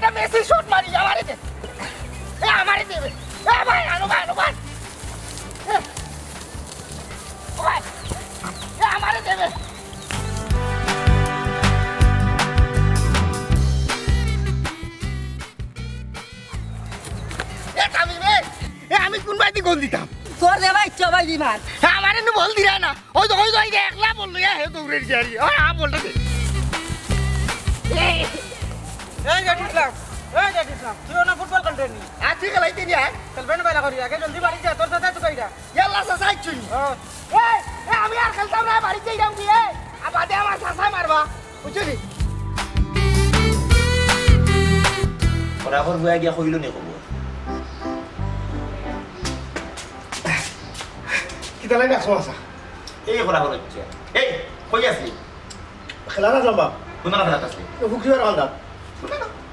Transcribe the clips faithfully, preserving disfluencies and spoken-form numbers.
একটা Messi shot মারি, আমারে দে। এ, আমারে দেবে। এ ভাই, আনো ভাই, আনো ভাই। এ, ও ভাই, এ, আমারে দেবে। এ, তামিম, এ, এ, আমি কোন বায়দি গোল দিতাম? তোর দেবা ইচ্ছা ভাই দিবার। এ, আমারে নু বল দিরা না। ওই তো, ওই তো, ওই যে একলা বললো, এ, হে দৌড়ে গিয়ে আর, ওই, আ, বলটা দে। এই, এই জেট ইসলাম, এই জেট ইসলাম, তুই ওনা ফুটবল খেলতে নি? আর তুই খেলাইতে নি, আয়। খেলবে না বেলা করি, আগে জলদি বাড়ি যা, তোর দাদা তুকাইরা। ইয়াল্লা, চাচা, আইছুন। হ্যাঁ। এই, এ, আমি আর খেলতাম না, বাড়ি যাইরাম কি, এ? আর বাদে আমার চাচা মারবা, বুঝছো নি? বরাবর বয়া গিয়া কইল নি খবর। কিতা লাগে আসো আসা? এই করা হলো ইচ্ছে। এই, কই আসলি? খেলা না যাবা? কোন খেলা আসলি? ও ফুকরিবার কান্দাত।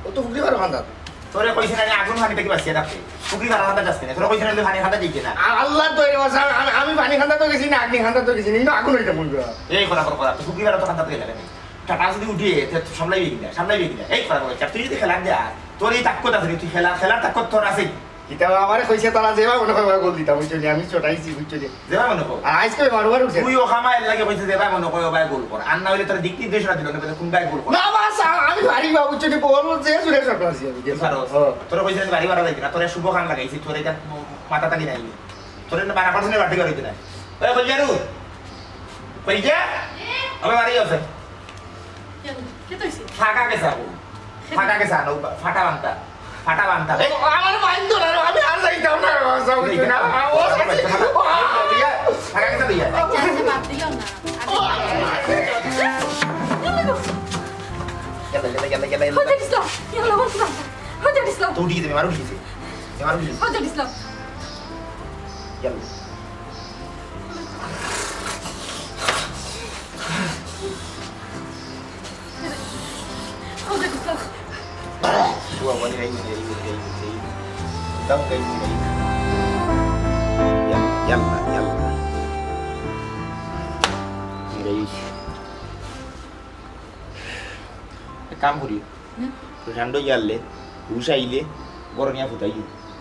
ও তো ফুকরিবার কান্দাত। তোরে কইছি না, আমি আগুন পানি থাকি বাঁচিয়া থাকতে। ফুকরিবার কান্দাত যাস কেনে? তোরে কইছি না, তুই পানি খান্দা দিতে না। আ-, আল্লাহ তো এই বাসা, আমি, আমি পানি খান্দা তো গেছি না, আগুন খান্দা তো গেছি না, ইনো আগুন হইতে মন করা। এই করা, করা, করা, তুই ফুকরিবার তো কান্দাত গেলে কেনে? টাটা যদি উঠিয়ে, তে সামলাইবে কিনা? সামলাইবে কিনা? এই করা, করা, তুই যদি খেলার দে আর, তোর এই তাক্কত আছে নি, তুই খেলা, খেলার তাক্কত তোর আছে। কিতা বা আমারে কইছে তারা যেবা মনে কয় ওবা গোল দিতা, বুঝছো নি? আমি চটাইছি, বুঝছো নি? যেবা মনে কয়। আর আজকে মারবার উঠে। তুই ও খামা এর লাগে কইছে যেবা মনে কয় ওবায় গোল কর। আর না হইলে তোর দিক নির্দেশনা দিল না, কোন বায় গোল কর। না বাস, আ-, আমি পারি বা, বুঝছো নি? বল যে সুরে শট মারছি আমি। তুই পারস। হ্যাঁ। তোর কইছে আমি বাড়ি বাড়া যাইতে না, তোর শুভ খান লাগাইছি, তোর এটা মাথা তালি নাই। তোর এটা বারো পার্সেন্ট বাড়তি করাইতে না। ওই কইজারু, কইজা? ওবা বাড়ি আছে। কেন? কে তো হইছে? ফাঁকা গেছে আপু। ফাঁকা গেছে আনো, ফাটা বান্তা। ফাটা বান্তা। এই, আমার মাইন্ড ধরে না, আমি আর যাইতাম না, আমার সব কিছু না। ও, ও, লইয়া, ফাঁকা গেছে লইয়া। আচ্ছা, আচ্ছা, বাদ দিলাম না। আমি গেলে, গেলে, গেলে, গেলে, গেলে। হজরত ইসলাম, ইয়াল্লাহ, হজরত ইসলাম। হজরত ইসলাম। তো উঠিয়ে দেবে, মারো উঠিয়ে দেবে। মারো উঠিয়ে দেবে। হজরত ইসলাম। ইয়াল্লাহ। এক কাম করি, হুম? প্রশান্ত ইয়ারলে, হুশ আইলে, গরম ইয়া ফুটাই,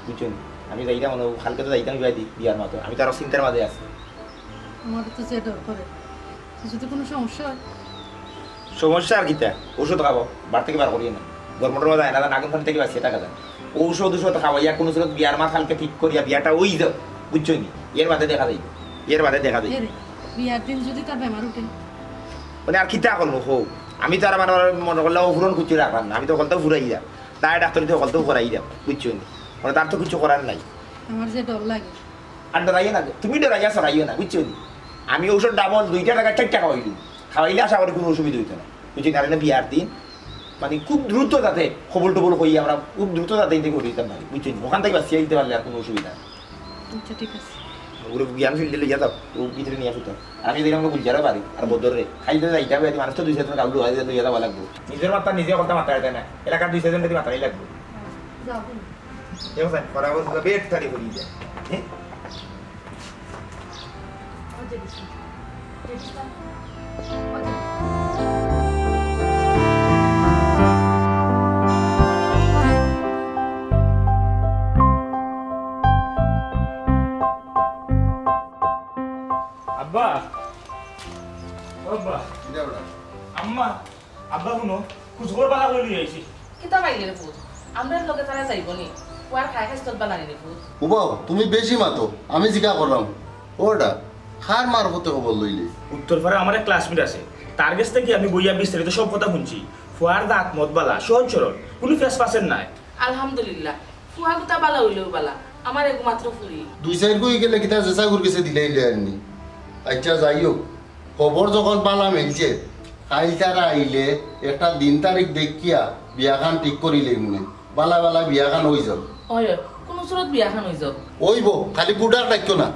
বুঝছো নি? আমি যাইতাম, মানে, কালকে তো যাইতাম বিয়া দি-, বিয়ার মাতো। আমি তো আরো চিন্তার মাঝে আছি। আমার তো যে ডর করে। যদি কোনো সমস্যা হয়? সমস্যা আর কিতা? ঔষধ খাবো, বার থেকে বার করিয়ে না। গরম টরম যায় না, আগুন ফান থেকে বাঁচিয়ে থাকা যায়। ঔষধ, ঔষধ খাওয়াইয়া কোনো সুরত বিয়ার মাত কালকে ঠিক করিয়া বিয়াটা ওই যাও, বুঝছো নি? এর বাদে দেখা যাইব, এর বাদে দেখা যাইব। এরে, বিয়ার দিন যদি তার বেমার উঠে? মানে আর কিতা করবো, হো? আমি তো আর আমার, আমার মনে করলে অপূরণ করতে রাখলাম না, আমি তো হকলতাউ ফুরাই যাম। তাই ডাক্তারি তো হকলতাউ করাই যাম, বুঝছো নি? মানে তার তো কিছু করার নাই। আমার যে ডর লাগে। আর ডরাইও না, তুমি ডরাইয়া সরাইও না, বুঝছো নি? আমি ঔষধ ডাবল দুইটা টাকা চারটা খাওয়াইলু, খাওয়াইলে আশা করি কোনো অসুবিধা হইতো না, বুঝছো নি? আর এটা বিয়ার দিন, মানে, খুব দ্রুত যাতে খবর টবর কই আমরা খুব দ্রুত যাতে এটা করে দিতাম পারি, বুঝছো নি? ওখান থেকে বাঁচিয়ে দিতে পারলে আর কোনো অসুবিধা নেই। আচ্ছা, ঠিক আছে। ওগুলো জ্ঞান ফিল্ডে লইয়া যাও, ও ভিতরে নিয়ে আসো তো। আর আমি দেখলাম গুলজারও পারি, আর বদর রে। খাইতে যাইতে হবে, মানুষ তো দুই চারজন গাউলু হয়, লইয়া যাওয়া লাগবো। নিজের মাথা নিজে কথা মাথা এটা না, এলাকার দুই চারজন যদি মাথায় লাগবো। যাও, হুম। দেখো স্যার, করা বলতে তো বেড খালি করি যায়। হ্যাঁ? আব্বা, ও আব্বা। কিতা ওটা? আম্মা, আব্বা হুনো, খুঁজ খবর বালা করি লই আইছি। কিতা পাইলে রে পুত? আমরার লগে তারা যাইব নি? পুয়ার খায় খাইছ তোর বালা নি রে পুত? উবাও, তুমি বেশি মাতো, আমি জিকা করলাম। ওটা, কার মারফতে খবর লইলে? উত্তর পাড়া আমার এক ক্লাসমেট আছে, তার গেছ থাকি আমি বইয়া বিস্তারিত সব কথা হুনছি। পুয়ার দাঁত মত বালা, সহজ সরল, কুনু ফেস ফাসের নাই। আলহামদুলিল্লাহ, পুয়া গুতা বালা অইলেউ বালা, আমার একমাত্র ফুরি। দুই চাইর গু গেলে কিতা জেসা গুর গেছে দিলাইলে আননি। আচ্ছা, যাই হোক, খবর যখন বালা মিলছে, কাইল তারা আইলে একটা দিন তারিখ দেখিয়া বিয়াখান ঠিক করিলেই মনে। বালা বালা বিয়াখান অই যাও। অয়, অয়, কুনু সুরত বিয়াখান অই যাও। অইবো, খালি বুডার ডাকিও না।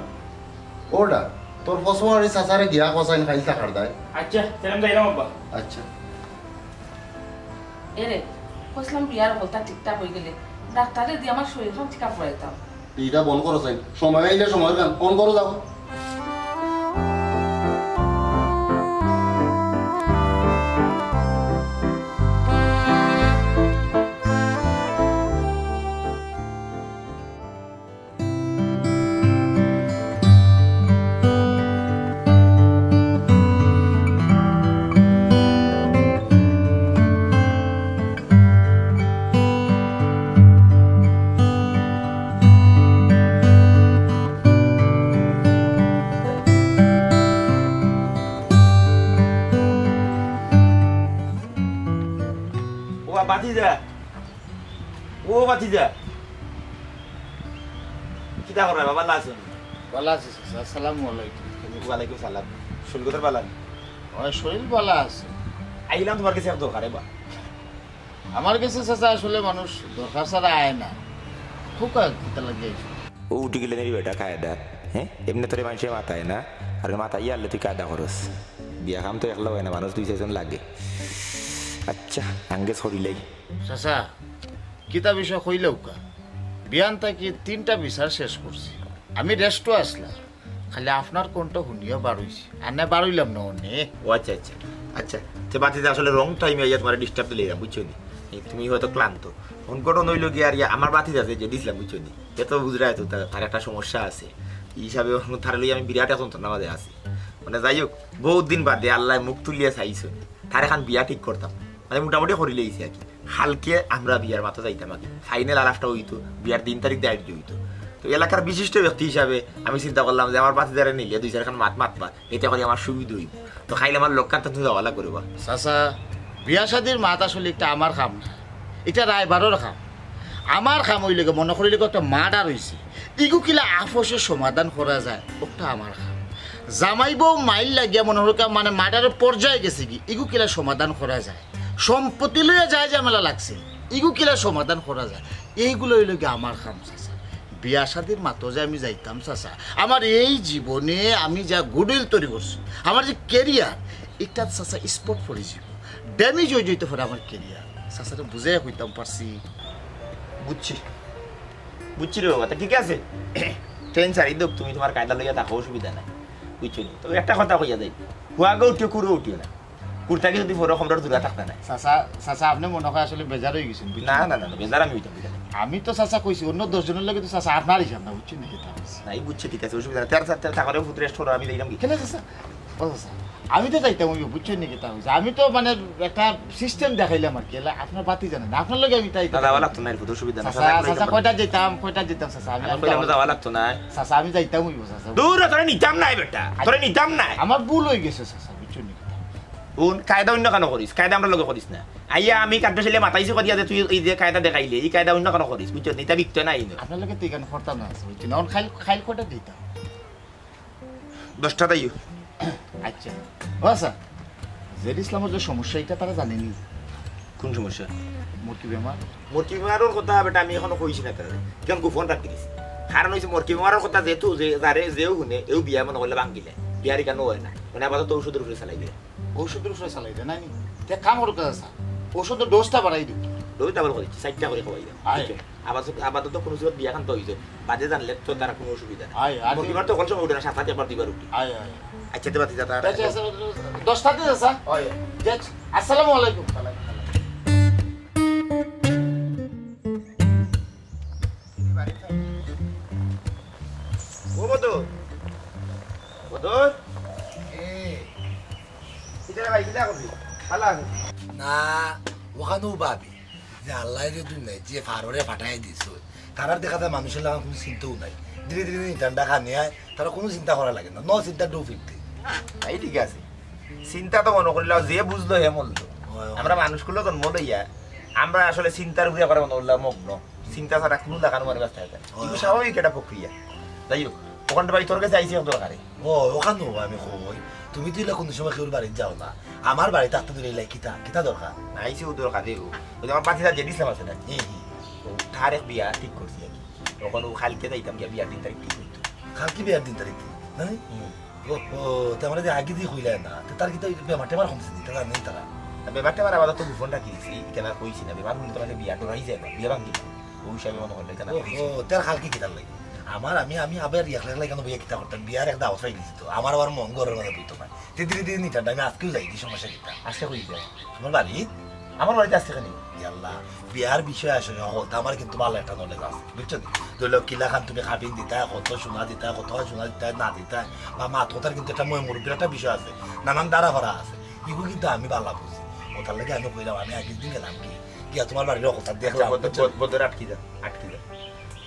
ওটা, তোর ফসমারি চাচারে গিয়া কছাইন কাইল থাকার দায়। আচ্ছা, তাইলে আমি যাইরাম আব্বা। আচ্ছা। এরে, কইছলাম বিয়ার হলতা ঠিকঠাক অই গেলে, ডাক্তারে দি আমার শরীরখান ঠিক করাইতাম। ইটা বন্ধ করো চাই, সময় আইলে সময় গান, ফোন করো যাও। ও ভাতিজা, ও ভাতিজা, কিতা কররায় বা, ভালা আছো নি? ভালা আছি চাচা, আসসালামু আলাইকুম। ওয়ালাইকুম সালাম। শরীল কতর ভালা নি? অয়, শরীল ভালা আছে। আইলাম তুমার গেছে এক দরকারে বা। আমার গেছে চাচা আসলে মানুষ দরকার ছাড়া আয় না। খুব কিতা লাগি আইছো? ও উঠি গেলে নি বেটা কায়দা, হ্যাঁ? এমনে তোরে মানষে মাতায় না, আর মাতাইয়া আনলে তুই কায়দা করস। বিয়া কাম তো একলা অয় না, মানুষ দুই চাইরজন লাগে। আচ্ছা, আঙ্গেজ করিলাই। চাচা, কিতা বিষয় কইলাউক্কা? বিয়ান থাকি তিনটা বিচার শেষ করছি। আমি রেস্টো আছলাম, খালি আপনার কণ্ঠ হুনিয়া বার অইছি, আর না বার অইলাম না অনে। ও আচ্ছা, আচ্ছা, আচ্ছা। তে ভাতিজা, আসলে রং টাইমে আইয়া তুমারে ডিস্টার্ব দিলাইলাম, বুঝছো নি? এই তুমি হয়তো ক্লান্ত। অখন ঘটনা অইলো গিয়া, আর ইয়া, আমার ভাতিজা যে দিছলাম, বুঝছো নি? এ তো বুঝরায় তো, তার, তার একটা সমস্যা আছে। ই হিসাবে অখন তারে লইয়া আমি বিরাট এক যন্ত্রণার মাঝে আছি। মানে যাই হোক, বউত দিন বাদে আল্লায় মুখ তুলিয়া চাইছইন, তার এখান বিয়া ঠিক করতাম। মানে মোটামুটি করিলাইছি আর কি। কালকে আমরা বিয়ার মাতো যাইতাম আর কি। ফাইনাল আলাপটা অইতো, বিয়ার দিন তারিখ ধার্য অইতো। তো এলাকার বিশিষ্ট ব্যক্তি হিসাবে আমি চিন্তা করলাম যে আমার ভাতিজারে নিলে দুই চাইরখান মাত মাতবা, এতে করি আমার সুবিধা অইবো। তো কাইল আমার লগে তো তুমি যাওয়া লাগবো রে বা। চাচা, বিয়া শাদির মাত আসলে ইটা আমার কাম না, ইটা রায়বারর কাম। আমার কাম অইলো গি, মনো করিলাউক্কা একটা মার্ডার অইছে, ইগু কিলা আপসে সমাধান করা যায়, অটা আমার কাম। জামাই বউ মাইর লাগিয়া মনো করিলাউক্কা মানে মার্ডারর পর্যায়ে গেছেগি, ইগু কিলা সমাধান করা যায়, সম্পত্তি লইয়া যায় ঝামেলা লাগছে, ইগু কিলা সমাধান করা যায়, এইগুলা অইলো গি আমার কাম চাচা। বিয়া শাদির মাতো যে আমি যাইতাম চাচা, আমার এই জীবনে আমি যা গুডউইল তৈরি করছি, আমার যে ক্যারিয়ার, ইটাত চাচা স্পট পড়ি যাইবো, ড্যামেজ অই যাইতো পারে আমার ক্যারিয়ার। চাচারে বুঝাইয়া কইতাম পারছি। বুঝছি, বুঝছি রে বাবা, তা ঠিক আছে। ট্রেন ছাড়ি দেউক, তুমি তুমার কায়দা লইয়া থাকো, অসুবিধা নাই, বুঝছো নি? তবে একটা কথা কইয়া যাই, হুয়াগো উঠিও, কুরো উঠিও না। কুর থাকি যদি পড়ো, কমরর জোড়া থাকতা নায়। চাচা, চাচা, আপনে মনো কয় আসলে বেজার অই গেছইন, বুঝছইন? না, না, না, না, বেজার আমি অইতাম কিতা। আমি তো চাচা কইছি, অন্য দশ জনর লগে তো চাচা আপনার হিসাব না, বুঝছইন নি কিতা কইছি? না, ই বুঝছি, ঠিক আছে, অসুবিধা নাই। তেরো, তেরো, তেরো, থাকো রে, ফুত রেস্ট করো, আমি যাইরাম গি। কেনে চাচা? ও চাচা, আমি তো যাইতাম অইবো, বুঝছইন নি কিতা কইছি? আমি তো মানে একটা সিস্টেম দেখাইলাম আর কি, এলা আপনার ভাতিজা না, আপনার লগে আমি তাই না, যাওয়া লাগতো না, এর ফুত অসুবিধা না, চাচা, চাচা, চাচা, কইলাম কয়টা যাইতাম, কয়টা যাইতাম চাচা, আমি আমি আর কইলাম যাওয়া যাওয়া লাগতো না। চাচা, আমি যাইতাম অইবো চাচা। দূর, তোরে নিতাম নায় বেটা, তোরে নিতাম নায়। আমার ভুল অই গেছে চাচা, বুঝছইন নি কিতা? হুন, কায়দা অন্য কানো করিস, কায়দা আমরার লগে করিস না। আইয়া আমি কাট্টুশ আলিয়ে মাতাইছি করিয়া যে তুই এই যে কায়দা দেখাইলে, ই কায়দা অন্য কানো করিস, বুঝছস? ইতা বিকতো নায় ইনো। আপনার লগে তো ইখান করতাম না, বুঝছইন? অখন কাইল, কাইল কয়টা দিতাম? দশটা তাইও। আচ্ছা। ও আচ্ছা, জেড ইসলামর যে সমস্যা, ইটা তারা জানে নি? কোন সমস্যা? মুরকি বেমার। মুরকি বেমারর কথা বেটা আমি অখনো কইছি না তারে, ইখান গোপন রাখি দিছি। কারণ অইছে মুরকি বেমারর কথা যেহেতু যে, যারে যেউ হুনে, এউ বিয়া মনো করলে ভাঙ্গিলে, বিয়ার ইখানো অয় না, মানে আপাতত ঔষধর উপরে চালাই দেয়। ঔষধর উপরে চালাই দেয়, নায় নি? তে কাম করো চাচা, ঔষধর ডোজটা বাড়াই দিও। ডোজ ডাবল করি দিছি, চাইরটা করি খাওয়াই দাও। আয়। আপাতত, আপাতত কুনু সুরত বিয়া খান তো অইছে, বাদে জানলে তো তারা কুনু অসুবিধা নাই। আয়, আর মুরকি বেমার তো অখন সময় উঠে না, সাত আটে একবার দুইবার উঠে। আয়, আয়। আচ্ছা, তে বাদ দিতা তারা। আচ্ছা, আচ্ছা, দশটাতে চাচা। অয়। যাচ্ছি। আসসালামু আলাইকুম। ও বদর, বদর, কিতা রে ভাই, কিতা করবি? ভালা আছো? না, অখানউ ভাবি যে আল্লায় যে দুনিয়াত যে ফাররে ফাটাই দিছে, তারার দেখা যায় মানুষর লাখান কুনু চিন্তাউ নাই। ধীরে ধীরে দিন ঠান্ডা খানি আয়, তারা কুনু চিন্তা করা লাগে না। No চিন্তা, do fifty। এই ঠিক আছে, চিন্তা তো মনো করিলাও, যে বুঝলো হে মরলো। অয়, অয়। আমরা মানুষগুলো জন্ম লইয়া, আমরা আসলে চিন্তার উপরে করে মনো করলাম মগ্ন। চিন্তা ছাড়া কুনু লাখান মানে বাঁচতে হয় না। অয়, কিন্তু অয়। স্বাভাবিক একটা প্রক্রিয়া। যাই হোক, অখান ভাই তোর গেছে আইছি এক দরকারে। ও, অখানউ আমি কই, তুমি তো ইলা কুনু সময় কেউর বাড়িত যাও না। আমার বাড়িত থাকতে দিলে ইলা কিতা, কিতা দরকার? আইছি ও দরকারে ও। ওই যে আমার ভাতিজা জেড ইসলাম আছে না? হুম, হুম। ও তার এক বিয়া ঠিক করছি আর কি। অখন ও কাইলকে যাইতাম গিয়া বিয়ার দিন তারিখ ঠিক অইতো। কাইলকে বিয়ার দিন তারিখ ঠিক, না? হুম। ও, ও, তে আমারে যে আগে দি কইলায় না, তে তার কিতা বেমার টেমার কমছে নি, তে জানে নি তারা। না, বেমার টেমার আপাতত গোপন রাখি দিছি, ইখান আর কইছি না, বেমার অইলে তো মানে বিয়া ডরাই যায় না, বিয়া ভাঙ্গি যায়। ও হিসাবে মনো করলে ইখান আর ও, কইছি না। ও, তে আর কাইলকে কিতার লাগি? আমার, আমি, আমি আবার একলা একলা ইখান বইয়া কিতা করতাম, বিয়ার এক দাওয়াত পাই গেছি তো, আমার আবার মন ঘরর মাঝে বইতো না। তে ধীরে ধীরে নিতাম, আমি আজকেউ যাই, কি সমস্যা কিতা? আজকে কই যাও? আমার বাড়িত? আমার বাড়িত আজকে কেনে? ইয়াল্লা, বিয়ার বিষয় আসে না, হতা আমার কিন্তু ভালা একটা knowledge আছে, বুঝছো নি? ধরো কিলাখান তুমি কাবিন দিতায়, কত সোনা দিতায়, কত সোনা দিতায়, না দিতায়, বা মাত কথার কিন্তু একটা ময় মুরব্বির একটা বিষয় আছে, নানান ধারা ফারা আছে, ইগু কিন্তু আমি ভালা বুঝি। অতার লাগি আমি কইলাম, আমি আগের দিন গেলাম কি, গিয়া তুমার বাড়ির অবস্থা দেখলাম, বদ-, বুঝছো নি? বদ-, বদর আটকি যা, আটকি যা।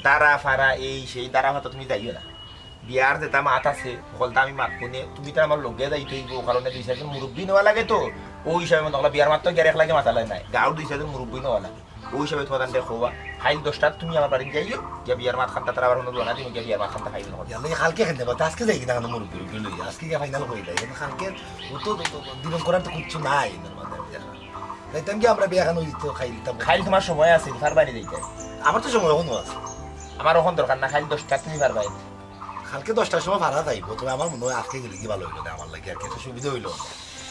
ধারা ফারা এই সেই ধারা ফাতা তুমি যাইও না। বিয়ার যেটা মাত আছে, হকলতা আমি মাতমু নে, তুমি তো আমার লগে যাইতে অইবো, কারণ দুই চাইরজন মুরব্বি নেওয়া লাগে তো। অউ হিসাবে মনে অইলো বিয়ার মাত তো গিয়া একলাগে মাতালে নায়, গাঁওর দুই চাইরজন মুরব্বি নেওয়া লাগে। অউ হিসাবে তুমার তানরে কওয়া, কাইল দশটাত তুমি আমার বাড়িত যাইও, গিয়া বিয়ার মাত খান্তা তারা আবার হুনো দোয়া না দিমু, গিয়া বিয়ার মাত খান্তা খাইল না। ইয়াল্লা, কালকে কেনে বা? আজকে যাই কিনা কেনে মুরব্বি উরব্বি লইয়া? আজকে গিয়া ফাইনাল করিলাই, এখন কালকে ও তো, তো, তো দিন করার তো কিচ্ছু নাই, এর মাঝে আমি দেখা। যাইতাম কি আমরা বিয়া খান অইতো খাইলিতাম। কাইল তুমার সময় আছে, পারবায় নি যাইতে? আমার তো সময় অখনো আছে। আমার অখন দরকার না, কাইল দশটাত তুমি পারবায়। কালকে দশটার সময় পারা যাইবো, তবে আমার মনে অয় আজকে গেলে কি ভালা অইলো না, আমার লাগি আর কি একটা সুবিধা অইলো।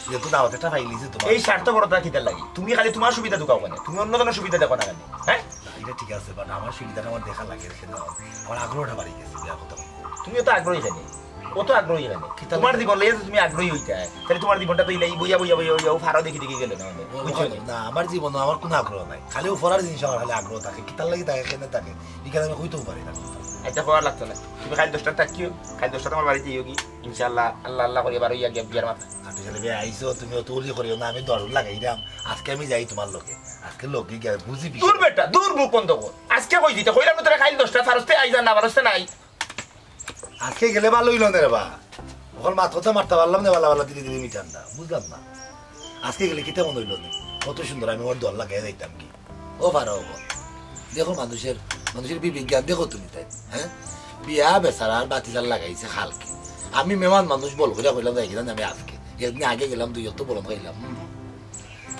যেহেতু দাওয়াত একটা পাইলিছি তুমার। এই স্বার্থপরতা কিতার লাগি? তুমি খালি তুমার সুবিধা দেখাও কেনে? তুমি অন্য জনর সুবিধা দেখো না কেনে? হ্যাঁ? না, ইটা ঠিক আছে, but আমার সুবিধাটা আমার দেখা লাগে, সেটা আমার আগ্রহটা বাড়ি গেছে, বিয়ার কথা। তুমিও তো আগ্রহী কেনে, ও তো আগ্রহী কেনে। কিতা তুমার লাগে? জীবন লইয়া যদি তুমি আগ্রহী অইতায়, তাইলে তুমার জীবনটা তো ইলাই বইয়া, বইয়া, বইয়া, বইয়া, ও ফারো দেখি দেখি গেল না, ও, বুঝছো নি? না, আমার জীবনে আমার কুনু আগ্রহ নাই, খালি ও পড়ার জিনিস আমার খালি আগ্রহ থাকে, কিতার লাগি থাকে, কেনে থাকে, ইখান আমি কইতেও পারি না। আচ্ছা, কওয়া লাগতো না। তুমি কাইল দশটাত থাকিও, কাইল দশটাত আমার বাড়িত আইওগি। ইনশাআল্লাহ, আল্লাহ আল্লাহ করি বারইয়া গিয়া বিয়ার মাত। আচ্ছা, তাইলে বে আইছো, তুমি অত উলি করিও না, আমি দরুদ লাগাইরাম। আজকে আমি যাই তুমার লগে। আজকে লগে গিয়া বুঝি বিষয়। দূর বেটা, দূর, মুখ বন্ধ কর। আজকে কই দিতে, কইলাম না তোরে কাইল দশটাত, ফারস্তে আইজ আর না ফারস্তে নাই। আজকে গেলে ভালা অইলো না রে বা। অখন মাত কথা মাততাম পারলাম না, বালা বালা ধীরে ধীরে মিটান না। বুঝলাম না। আজকে গেলে কিতা মনে অইলো না? কত সুন্দর আমি ওর দল লাগাই যাইতাম কি। ও পারো, ও পারো। দেখো মানুষের, মানুষের বিবেক জ্ঞান দেখো তুমি তাই, হ্যাঁ? বিয়া বেচারার বাতিজার লাগাইছে কালকে। আমি মেহমান মানুষ বল করিয়া কইলাম যাই কিনা আমি আজকে। এদিন আগে গেলাম দুই অক্ত বলম খাইলাম। হুম।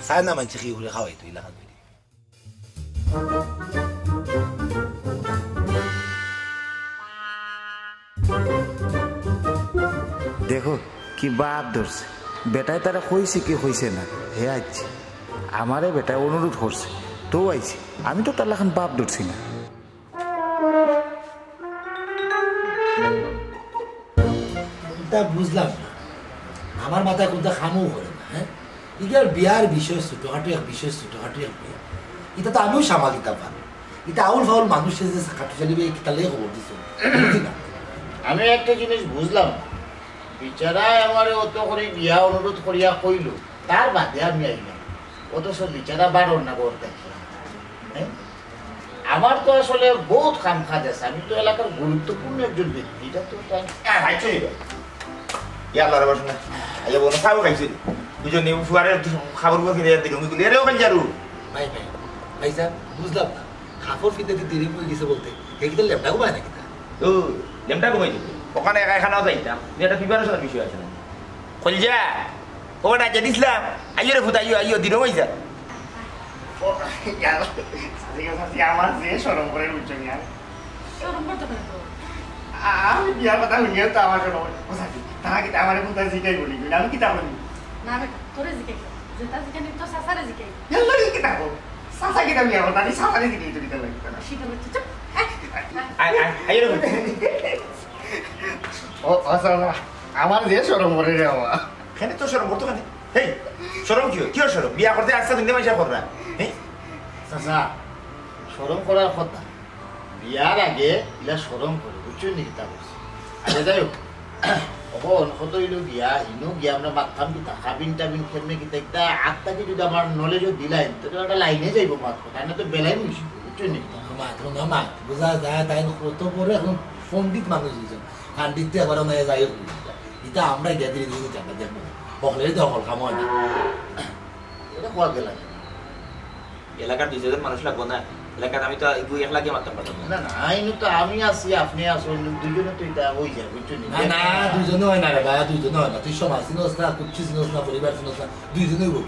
চায় না মানষে কি করি খাওয়াই তুই লাগান করি। দেখো, কি বাপ ধরছে। বেটায় তারে কইছে কি কইছে না, হে আইছে। আমারে বেটায় অনুরোধ করছে, তো আইছে। আমি তো তার লাখান বাপ ধরছি না। কোনটা বুঝলাম না। আমার মাথায় কোনটা কামও করে না, হ্যাঁ? ইগার বিয়ার বিষয় ছোটখাটো এক বিষয়, ছোটখাটো এক বিয়া। ইটা তো আমিও সামাল দিতাম পারি। ইটা আউল ফাউল মানুষে যে খাটুশালী ভাই কিতা লাগে খবর দিছে। বুঝি না। আমি একটা জিনিস বুঝলাম না। বেচারায় আমারে অত করি বিয়া অনুরোধ করিয়া কইলো, তার বাদে আমি আইলাম। অথচ বেচারা বারো না বলতে। হ্যাঁ? আমার তো আসলে বহুত কাম কাজ আছে, আমি তো এলাকার গুরুত্বপূর্ণ একজন ব্যক্তি, এটা তো তাই। আহ, আইছো নি? ইয়া আল্লাহ রে বাসনা। আইয়া বলো, খাও খাইছো নি? বুঝছো নি, ফুয়ারে খাবার উপর ফিরে দিল, উনি বলি, "এরে, ওখানে জারু।" ভাই, ভাই, ভাই সাহেব, বুঝলাম না। কাপড় ফিরতে দেরি হয়ে গেছে বলতে, হে কি তার লেপটা ঘুমায় নাকি তা? ও, লেপটা ঘুমাই দিবে। ওখানে একা এখানেও যাইতাম, এটা প্রিপারেশনের বিষয় আছে না। কইল যা, ও ডাকে দিছিলাম, আইও রে ফুত, আইও, আইও, দিন হয়ে যা। ও, ইয়ার, সাথী, সাথী, আমার যে শরম করে উঠছে মিয়া। শরম করতে পারে তো। আ-, আমি বিয়ার কথা শুনিও তো আমার শরম করে। ও সাথী, তারা কি আমারে ফুতা জিকাই বলি, আমি কিতা বলি? না বেটা, তোরে জিকাই। যেটা জিকাই নি তো সাসারে জিকাই। ইয়ার লগে কিতা কও? সাসা কিতা বিয়া করতা? আমি সাসারে জিকাই তো কিতা লাগি না? শীতল হচ্ছে, চুপ। আয়, আয়, আয়, এরকম। ও, ও সাসা, আমার যে শরম করে রে বাবা। কেনে তোর শরম করতো কেনে? হেই, শরম কি অয়? কি অয় শরম? বিয়া করতে আস্তা দুনিয়া মাইনষে কররা। হেই? চাচা, শরম করার কথা। বিয়ার আগে ইলা শরম করে, বুঝছো নি কিতা কইছি? আচ্ছা, যাই হোক। অখন কত অইলো গিয়া, ইনো গিয়া আমরা মাততাম কিতা, কাবিন টাবিন কেমনে কিতা, কিতা আগ থাকি যদি আমার knowledge-ও দিলাইন, তে তো একটা লাইনে যাইবো মাত কথা, না তো বেলাই মিশিবো, বুঝছো নি? না মাত, না মাত, বুঝা যায়, তাইন কত বড় এখন পণ্ডিত মানুষ অইছইন। খান্ডিতে আবার আমরা যাই হোক, ইটা আমরা গিয়া ধীরে ধীরে যাইতাম, দেখমু। হকলেরই তো হকল কাম অয় না। এটা কোয়া গেল না। এলাকার দুই চাইরজন মানুষ লাগবো না? এলাকার আমি তো এগু একলা গিয়া মাততাম পারতাম না। না, না, আইন তো আমি আছি, আপনে আছইন, দুইজনে তো ইটা অই যায়, বুঝছো নি? না, না, দুইজনে অয় না রে বা, দুইজনে অয় না। তুই সমাজ চিনস না, কুচ্ছু চিনস না, পরিবার চিনস না, দুইজনে অইবো।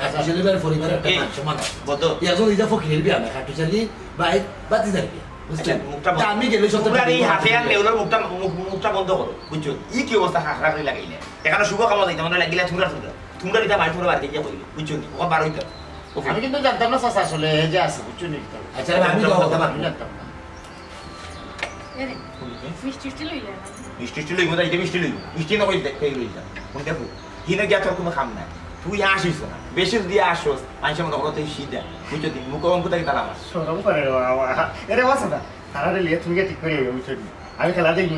আচ্ছা। খাটুশালী ভাইর পরিবারে একটা এই, মান সম্মান আছে। বদ্দ। একজন ইটা ফকিরের বিয়া না, খাটুশালী ভাই, ভাতিজার বিয়া। বুঝছো? আচ্ছা, মুখটা বন্ধ। তা আমি গেলে সব তোমরা এই হাতে আর নেউলর মুখটা, মুখ, মুখটা বন্ধ করো, বুঝছো? ই কি অবস্থা খারাপ করে লাগাইলে? এখানে শুভ কামনা দিতে মানে লাগিলে তোমরা, তোমরা, তোমরা দিতে ভাই, তোমরা বাড়িতে গিয়ে কইবে, বুঝছো নি? ওখানে বার হইতে হবে। ওকে। আমি কিন্তু জানতাম না চাচা আসলে এই যে আছে, বুঝছো নি? আচ্ছা, আমি তো কথা আমি জানতাম না। এরে, মিষ্টি টিষ্টি লইলে না? মিষ্টি টিষ্টি লইবো, তাই এটা মিষ্টি লইবো। মিষ্টি না কইলে দেখতে লই যা। কোন দেখো? হিনে গিয়া তোর কোনো কাম নাই। তুই আসিস না। বেশি যদি আসস, মানুষের মনে করো তুই সিধা। বুঝছো তুই? মুখ অঙ্ক তাকে তারা আমার। শরম করে রে বাবা। এরে বাসা না। তারা রে লিয়ে তুমি গিয়া ঠিক করে আইও, বুঝছো নি? আমি খেলা দেখবি,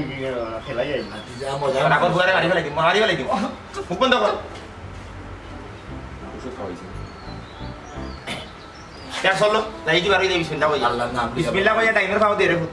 খেলাই আই। আর তুই যা মজা তারা কর। বুয়ারে মারি ফেলাই দিবো, মারি ফেলাই দিবো। মুখ বন্ধ কর। ওষুধ খাওয়াইছে। ইয়া চলো, যাই কি বারোই যাই বিসমিল্লাহ কইয়া। আল্লাহর নাম লইয়া। বিসমিল্লাহ কইয়া ডাইনোর পাও দে রে পুত।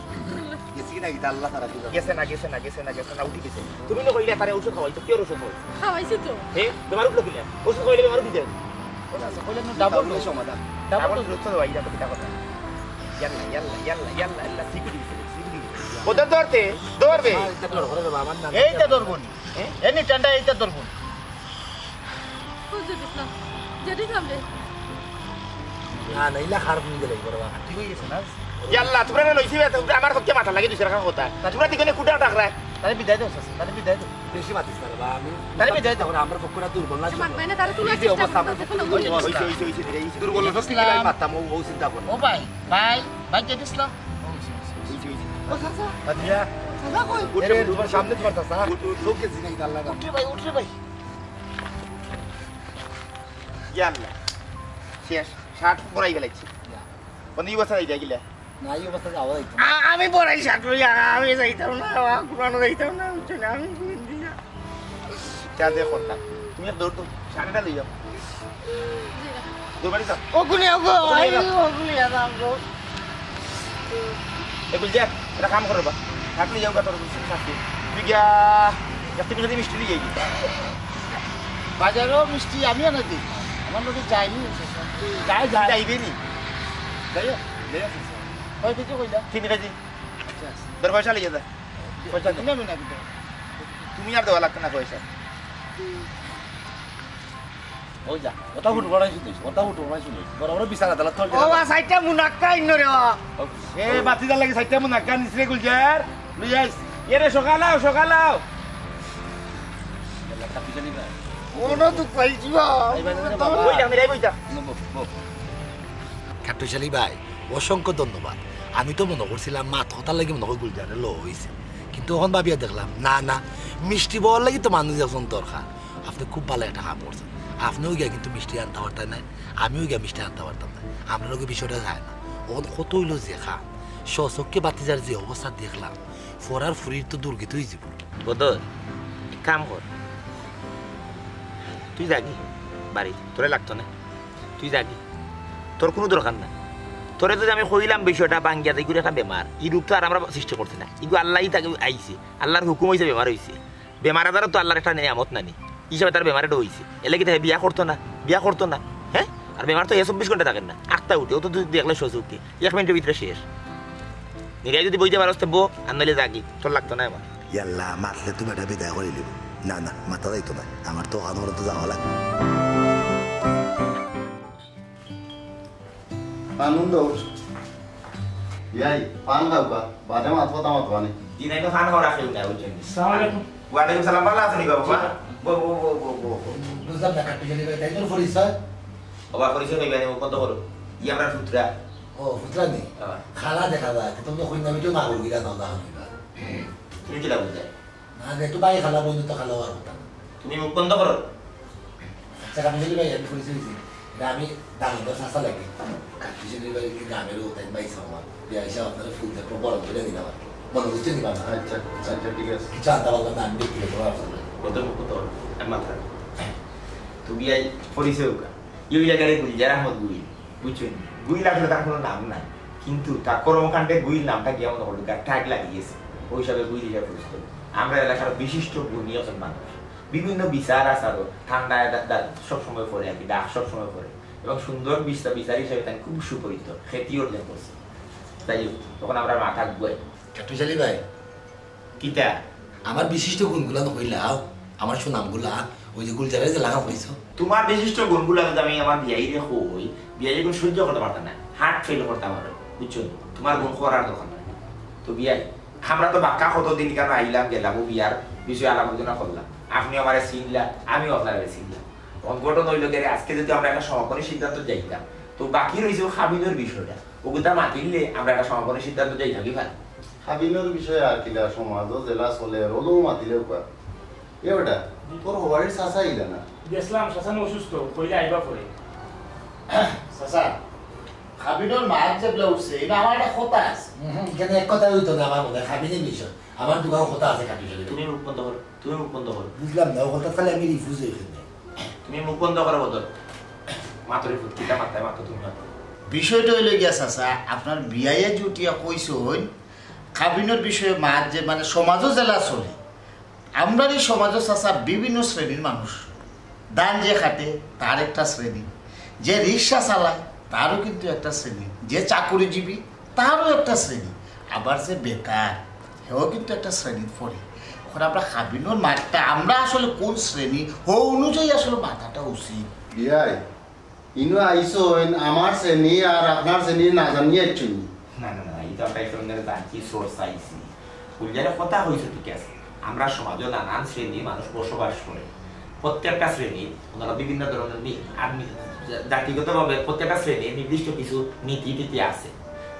গেছে কি না, কিতা আল্লাহ তারা কি জানে। গেছে না, গেছে না, গেছে না, গেছে না, উঠি গেছে। তুমি না কইলে তারে ঔষধ খাওয়াইছো, কিওর ঔষধ খাওয়াইছো? খাওয়াইছি তো। হে, বেমার উঠলো কিলা? ঔষধ খাওয়াইলে বেমার উঠি যায়। ডাবল সমাধান। Double double. দূরত্ব দেওয়া, এটা তো কিতা কথা। ইয়াল্লা, ইয়াল্লা, ইয়াল্লা, ইয়াল্লা, ইয়াল্লা, সিকিউরিটি গেছে, সিকিউরিটি গেছে। ওদের ধরতে, ধরবে। এই তো ধরবো নি। এ? এ নি টেন্ডা এই তো ধরবো নি। বুঝতে দিস না। যেতে সামনে। না, না, ইলা খারাপ নিয়ে গেলে বড় বাবা। ঠিক হয়ে গেছে না? ইয়াল্লা, তোমরা না লইছি বে, তোমরা আমার পক্ষে মাথা লাগে দুসরা কথা। তোমরা দিকে কুটা টাকরা। তারে বিদায় দাও, চাচা, তারে বিদায় দাও। বেশি মাতিস না রে বাবা, আমি তারে বিদায় দাও। আমরা পক্ষরা দুর্বল না। মাত বাইনা তারে তুলে এই যে চেষ্টা অবস্থা করো, আমার দেখো না, পক্ষরা দুর্বল। হইছে, হইছে, হইছে, হইছে। দুর্বল না, সত্যি করে মারতাম, ও, ও চিন্তা করো। ও ভাই, ভাই, ভাই, যেতে দিস না। হইছে, হইছে, হইছে। ও চাচা। বাদিয়া। চাচা কই? উঠে, এরে, উঠে, তোমার সামনে তোমার চাচা। উঠ, উঠ, চোখ গেছি না, এটা আল্লাহ জানে। উঠে ভাই, উঠে ভাই। ইয়াল্লা। শেষ। শার্ট পরাই ফেলাইছি। ইয়া। বন্ধু, এই অবস্থা যাইতা কিলা? না, এই অবস্থা যাওয়া যাইতো না। আ-, আমি পরাই শার্ট লইয়া, আমি যাইতাম না, আমার কুরআনও যাইতাম না, বুঝছো না? আমি কুরআন দিয়া। চা দে করতাম। তুমি এক দৌড় দাও, শার্টটা লইয়া। দৌড় বাড়ি যাও। ও গুলিয়া গো, ও গুলিয়া আই, যাও। ও গুলিয়া যাও গো। এ গুলজার, এটা কাম করো বা। শার্ট লইয়া যাও, তোর শাস্তি। তুই গিয়া, এক তিন কেজি মিষ্টি লইয়া আইবি। বাজারও মিষ্টি আমি আনাই দিই। আমার লোকে যায়নি। যাই, যাই। যাইবে নি? যাইও, যাইও। কয় কেজি কইলা? তিন কেজি। আচ্ছা। তোর পয়সা লইয়া যা। পয়সা দে। তুমি আমি না দিতে। তুমি আর দেওয়া লাগতো না পয়সা। ওই যা, ওটা হুট করাই শুনিস, ওটা হুট করাই শুনিস। বড় বড় বিচার আদালত তোর ও বা, চাইরটা মুনাক্কা ইন্ন রে বা। এ, বাতি জ্বালা লাগি চাইরটা মুনাক্কা নিস রে গুলজার। লই আইস। এ রে, সকাল আও, সকাল আও। এলাকা পিছনে ভাই। ওনো তো পাইছি বা। এই ভাই, এই ভাই, বাবা। ওই যা, আমি রে, ওই যা। নো, বো, বো। খাট্টুশালী ভাই, অসংখ্য ধন্যবাদ। আমি তো মনে করছিলাম মাত কথার লাগি মনে হয় গুলজারে লো হইছে, কিন্তু অখন ভাবিয়া দেখলাম না, না, মিষ্টি বওয়ার লাগি তো মানুষ একজন দরকার। আপনে খুব ভালা একটা কাম করছেন। আপনেও গিয়া কিন্তু মিষ্টি আনতা পারতা নায়, আমিও গিয়া মিষ্টি আনতা পারতাম নায়। আমরার লগে বিষয়টা যায় না। অখন কত অইলো যে খান, স্বচক্ষে বাতিজার যে অবস্থা দেখলাম, ফরার ফুরির তো দুর্গতি অইযিবো। বদর, এক কাম কর, তুই যাগি বাড়ি, তোরে লাগতো না। তুই যাগি, তোর কুনু দরকার নাই। তোরে যদি আমি কইলাম বিষয়টা ভাঙ্গিয়া যাইগুর একটা বেমার, ই রোগ তো আর আমরা সৃষ্টি করছি না, ইগু আল্লায় তাকে আইছে, আল্লার হুকুম অইছে বেমার অইছে। বেমার আজারও তো আল্লার একটা নিয়ামত নানি, হিসাবে তার বেমার এটা অইছে। এরলাগি তাই বিয়া করতো না, বিয়া করতো না, হে? আর বেমার তো হে চব্বিশ ঘন্টা থাকের না, আটটা উঠে, ও তো তুই দেখলে স্বচক্ষে, এক মিনিটর ভিতরে শেষ। নিরাই যদি বইতে পারস তো বো, আর নাইলে যাগি, তোর লাগতো না আমার। ইয়াল্লা, মাতলে তো বেটা বিদায় করি লিব। না, না, মাতা যাইতো না। আমার তো অখান পর্যন্ত যাওয়া লাগবো। পান বন্ধ। ইয়াই, পান খাও কা? বাদে মাত কথা মাতবা নি। দিন আইতো পান খাওয়া রাখলেও না, বুঝছেন? সালাম আলাইকুম। ওয়ালাইকুম সালাম, ভালা আছনি বাবা? বো, বো, বো। বুঝলাম না, কাটতে গেলে তাই তোর পরিচয়? বাবা, পরিচয় কইবা নি, বন্ধ করো। ই আমরা পুত্রা। ও, পুত্রা নি? হ্যাঁ। খালা দেখা যায়, তো তুমি কই না, আমি তো মাগুর গিলা দাও, দাও, দাও। তুমি কিলা বুঝায়? না, যেহেতু ভাই খালা, বইন তো খালা আর কথা না। তুমি মুখ বন্ধ করো। আচ্ছা, কাটতে গেলে ভাই, আমি পরিচয় দিছি। এটা আমি দামোদর চাচা লাগি। কাটতে গেলে ভাই, কি গ্রামের ও তাই ভাই সামা। বিয়া হিসাব আপনারা ফুল দেখো, বড় করে দিলাম আর কি। মনে বুঝতে দিবা না? আচ্ছা, আচ্ছা, ঠিক আছে। কিছু আনতে পারলাম না, আমি ব্যক্তিগত ভাবে আপনাদের। কত মুখ তো, আমি মাথা। তুমি এই পরিচয় হোক। ইউ জায়গায় গুইল, যারা আমার গুইল। বুঝছেন? গুইল আসলে তার কোনো নাম নাই। কিন্তু তার কর্মকাণ্ডে গুইল নামটা গিয়ে আমাদের হলো, তার ট্যাগ লাগিয়ে গেছে। ওই হিসাবে গুইল হিসাবে পরিচিত। আমরা এলাকার বিশিষ্ট গুণী একজন মানুষ। বিভিন্ন বিচার আচারও ঠান্ডায় দা-, দা-, সবসময় পড়ে আর কি, ডাক সবসময় পড়ে। এবং সুন্দর বিচা-, বিচার হিসেবে তাই খুব সুপরিচিত, খ্যাতি অর্জন করছে। যাই হোক, তখন আমরা মাথা ঘুরাই। কাটুশালী ভাই, কিতা? আমার বিশিষ্ট গুণগুলা তো কইলাও, আমার সুনামগুলা, ওই যে গুলজারের যে লাগাম হইছো। তোমার বিশিষ্ট গুণগুলা যদি আমি আমার বিয়াইরে কই, বিয়াই এগুলো সহ্য করতে পারতাম না, হার্ট ফেল করতাম আর, বুঝছো? তোমার গুণ করার দরকার নাই। তো বিয়াই, আমরা তো বাক্কা কতদিন কেন আইলাম গেলাম, ও বিয়ার বিষয়ে আলাপ আলোচনা করলাম, আপনি আমারে চিনলা, আমিও আপনারে চিনলাম। অন ঘটনা হইল গেলে আজকে যদি আমরা একটা সমাপনী সিদ্ধান্ত যাইতাম, তো বাকি রইছে ও খাবিনের বিষয়টা, ওগুতা মাতিলে আমরা একটা সমাপনী সিদ্ধান্ত যাই থাকি ভাই। খাবিনের বিষয়ে আর কিলা সমাজও জেলা চলে, রোলও মাতিলেও কয়। এ বেটা, তোর হবাড়ির চাচা ইলা না? গেছিলাম, চাচা না অসুস্থ, কইলে আইবা পরে। চাচা, খাবিনর মাত যেবলা উঠছে, এটা আমার একটা কথা আছে। হুম, হুম, কেন এক কথা হইতো না আমার মনে হয়, খাবিনের বিষয়। আমার দোকান কথা আছে কাটুশালী। তুমি মুখ বন্ধ করো, তুমি মুখ বন্ধ করো। বুঝলাম না, ও হঠাৎ খালি আমি রিফিউজ হয়ে ফেলবে। তুমি মুখ বন্ধ করো বদল। মাতো রিফিউজ, কিতা মাথায় মাতো তুমি মাতো। বিষয়টা হইল গিয়া চাচা, আপনার বিয়াইয়ে জুটিয়া কইছইন, খাবিনর বিষয়ে মাত যে মানে সমাজও জেলা চলে। আমরার এই সমাজও চাচা বিভিন্ন শ্রেণীর মানুষ। ধান যে কাটে, তার একটা শ্রেণী, যে রিক্সা চালায়, তারও কিন্তু একটা শ্রেণী, যে চাকুরিজীবী, তারও একটা শ্রেণী, আবার যে বেকার, হেও কিন্তু একটা শ্রেণীর পড়ে। এখন আমরা খাবিনর মাতটা আমরা আসলে কোন শ্রেণী, হো অনুযায়ী আসলে মাতাটা উচিত। বিয়াই, ইনো আইছইন আমার শ্রেণী আর আপনার শ্রেণী না জানিয়ে আইছইন। না, না, না, এটা আমরা একটা অন্যের জানছি, সোর্স আইছি। ফুলজারে কথা হইছে, ঠিক আছে। আমরা সমাজে নানান শ্রেণীর মানুষ বসবাস করে। প্রত্যেকটা শ্রেণীর ওনারা বিভিন্ন ধরনের নি-, আর নি-, জাতিগতভাবে প্রত্যেকটা শ্রেণীর নির্দিষ্ট কিছু নীতি নীতি আছে।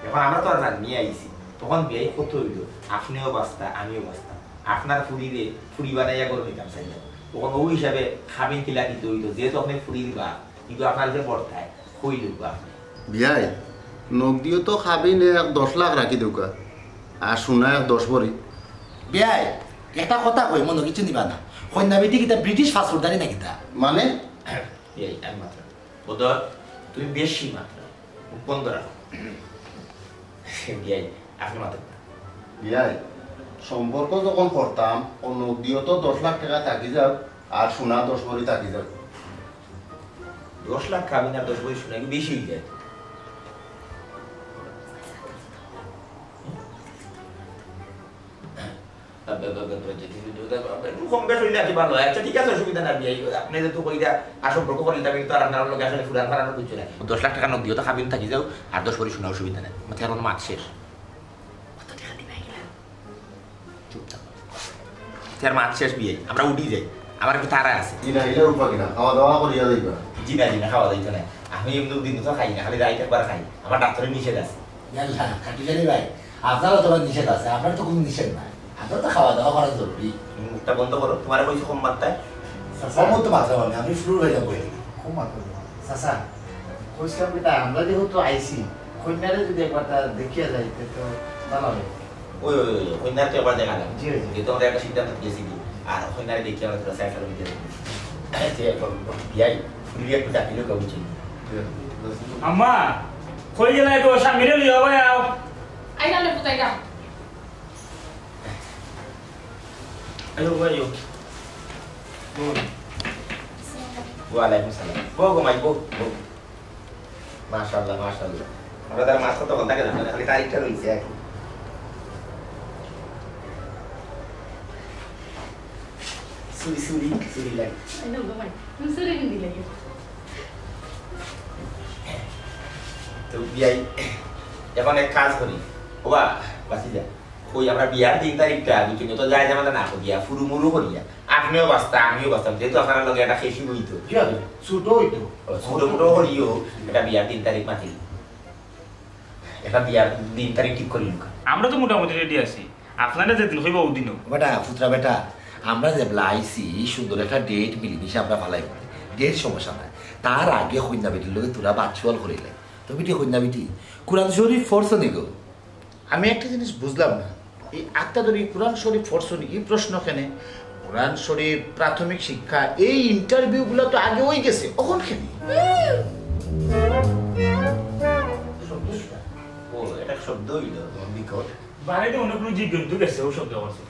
এখন আমরা তো আর জানিয়ে আইছি, তখন বিয়াই কত হইল, আপনিও বাস্তা, আমিও বাস্তা। আপনার ফুরিরে ফুরি বানাইয়া গরু নিতাম চাইলাম, তখন ওই হিসাবে খাবিন কিলা দিতে হইতো, যেহেতু আপনি ফুরির বাপ, কিন্তু আপনার যে বর্তায়, হইল বা। বিয়াই, নগদিও তো খাবিন এক দশ লাখ রাখি দেউকা, আর সোনা এক দশ ভরি। বিয়াই, একটা কথা কই, মনো কিছু নিবা না। কন্যা বেটি কিতা ব্রিটিশ পাসপোর্টধারী না কিতা? মানে? এই, আমি মাত্র। বদর, তুমি বেশি মাত্র। মুখ বন্ধ রাখো। বিয়াই, আপনি মাত্র। বিয়াই, সম্পর্ক যখন করতাম, ও নগদিও তো দশ লাখ টাকা থাকি যাক, আর সোনা দশ ভরি থাকি যাক। দশ লাখ খাবিন আর দশ ভরি সোনা কি বেশি হয়ে যায়? একটু কম বেশ হইলে আর কি ভালো হয়। আচ্ছা, ঠিক আছে, অসুবিধা নাই, বিয়াই। আপনি যেহেতু কইরা আর সম্পর্ক করলে, আমি তো আর আপনার লগে আসলে ফুরান ফারানো বুঝছি না। দশ লাখ টাকা নগদিও তো খাবিন থাকি যাও, আর দশ ভরি সোনা, অসুবিধা নাই। আমার তেরো মাস শেষ। কত টাকা দিবা এগুলা? চুপ থাক। তেরো মাস শেষ বিয়াই, আমরা উঠি যাই। আমার একটু তাড়া আছে। জি না, এটার উপর কিনা? খাওয়া দাওয়া করিয়া যাইবা। জি না, জি না, খাওয়া যাইতো না। আমি এমনি দিন তো খাই না, খালি রাইত একবার খাই। আমার ডাক্তারের নিষেধ আছে। ইয়াল্লা, কাটুশালী ভাই, আপনারও তো আবার নিষেধ আছে, আপনার তো কোনো নিষেধ নাই। আপনার তো খাওয়া দাওয়া করা জরুরি। তুমি মুখটা বন্ধ করো, তোমার কইছি কম মাত্রায়। চাচা। কম তো মাত্রা মানে, আমি ফ্লুর হয়ে যাবো। কম মাত্রা। চাচা, কইছিলাম কি তা, আমরা যেহেতু আইছি, কন্যারে যদি একবার তা দেখিয়া যাই, তে তো ভালো হয়। ওই, ওই, ওই, ওই, কন্যার তো একবার দেখা যাবে। জি, জি। যেহেতু আমরা একটা সিদ্ধান্ত গেছি কি, আর কন্যারে দেখি আমরা তোরা সাইকেল দিতে যাবো। এই যে, এখন বিয়াই, ফুলিয়ে একটু ডাকিলেও কেউ বুঝে না। আম্মা, কই গেলাই গো? স্বামীরে লিও ভাই, আও। আইলাম রে পুত, আইলাম। আইও গো, আইও। বউ। ওয়ালাইকুম সালাম। বউ গো মাই, বউ, বউ। মাশাআল্লাহ, মাশাআল্লাহ। আমরা তার মাছ কত ঘন্টা গেলাম, খালি তারিখটা রইছে আর কি। সুরি, সুরি, সুরি লাগে। আইলাম গো মাই, তুমি সুরি হিন্দি লাগে। তো বিয়াই, এখন এক কাজ করি। ওবা, বাসি যা। ওই আমরা বিয়ার দিন তারিখটা, বুঝছেন, তো যায় যেমন না করিয়া, ফুরুমুরু করিয়া। আপনিও বাস্তা, আমিও বাস্তাম, যেহেতু আপনার লগে একটা খেসি হইতো। জি, জি, ছোট হইতো। ও, ছোট মোটো করিও, একটা বিয়ার দিন তারিখ মাতিল। একটা বিয়ার দিন তারিখ ঠিক করি লুকা। আমরা তো মোটামুটি রেডি আছি, আপনারা যেদিন কইবা ওদিনও। বেটা, পুত্রা বেটা, আমরা যেবলা আইছি, সুন্দর একটা ডেট মিলিমিশে আমরা ফালাই। ডেট সমস্যা নাই, তার আগে কইন্যা বেটির লগে তোরা ভার্চুয়াল করিলে। তো বেটি কইন্যা বেটি, কোরআন শরীফ পড়ছো নি গো? আমি একটা জিনিস বুঝলাম না, এই আত্মা ধরে কোরআন শরীফ পড়ছো নি, এই প্রশ্ন কেনে? কোরআন শরীফ, প্রাথমিক শিক্ষা, এই ইন্টারভিউ গুলা তো আগে হয়ে গেছে, এখন কেনে? শব্দ শুনা। ও, এটা শব্দ হইল, তোমার বিকট। বাড়িতে অন্য কোনো জীবজন্তু গেছে, ও শব্দ করছে।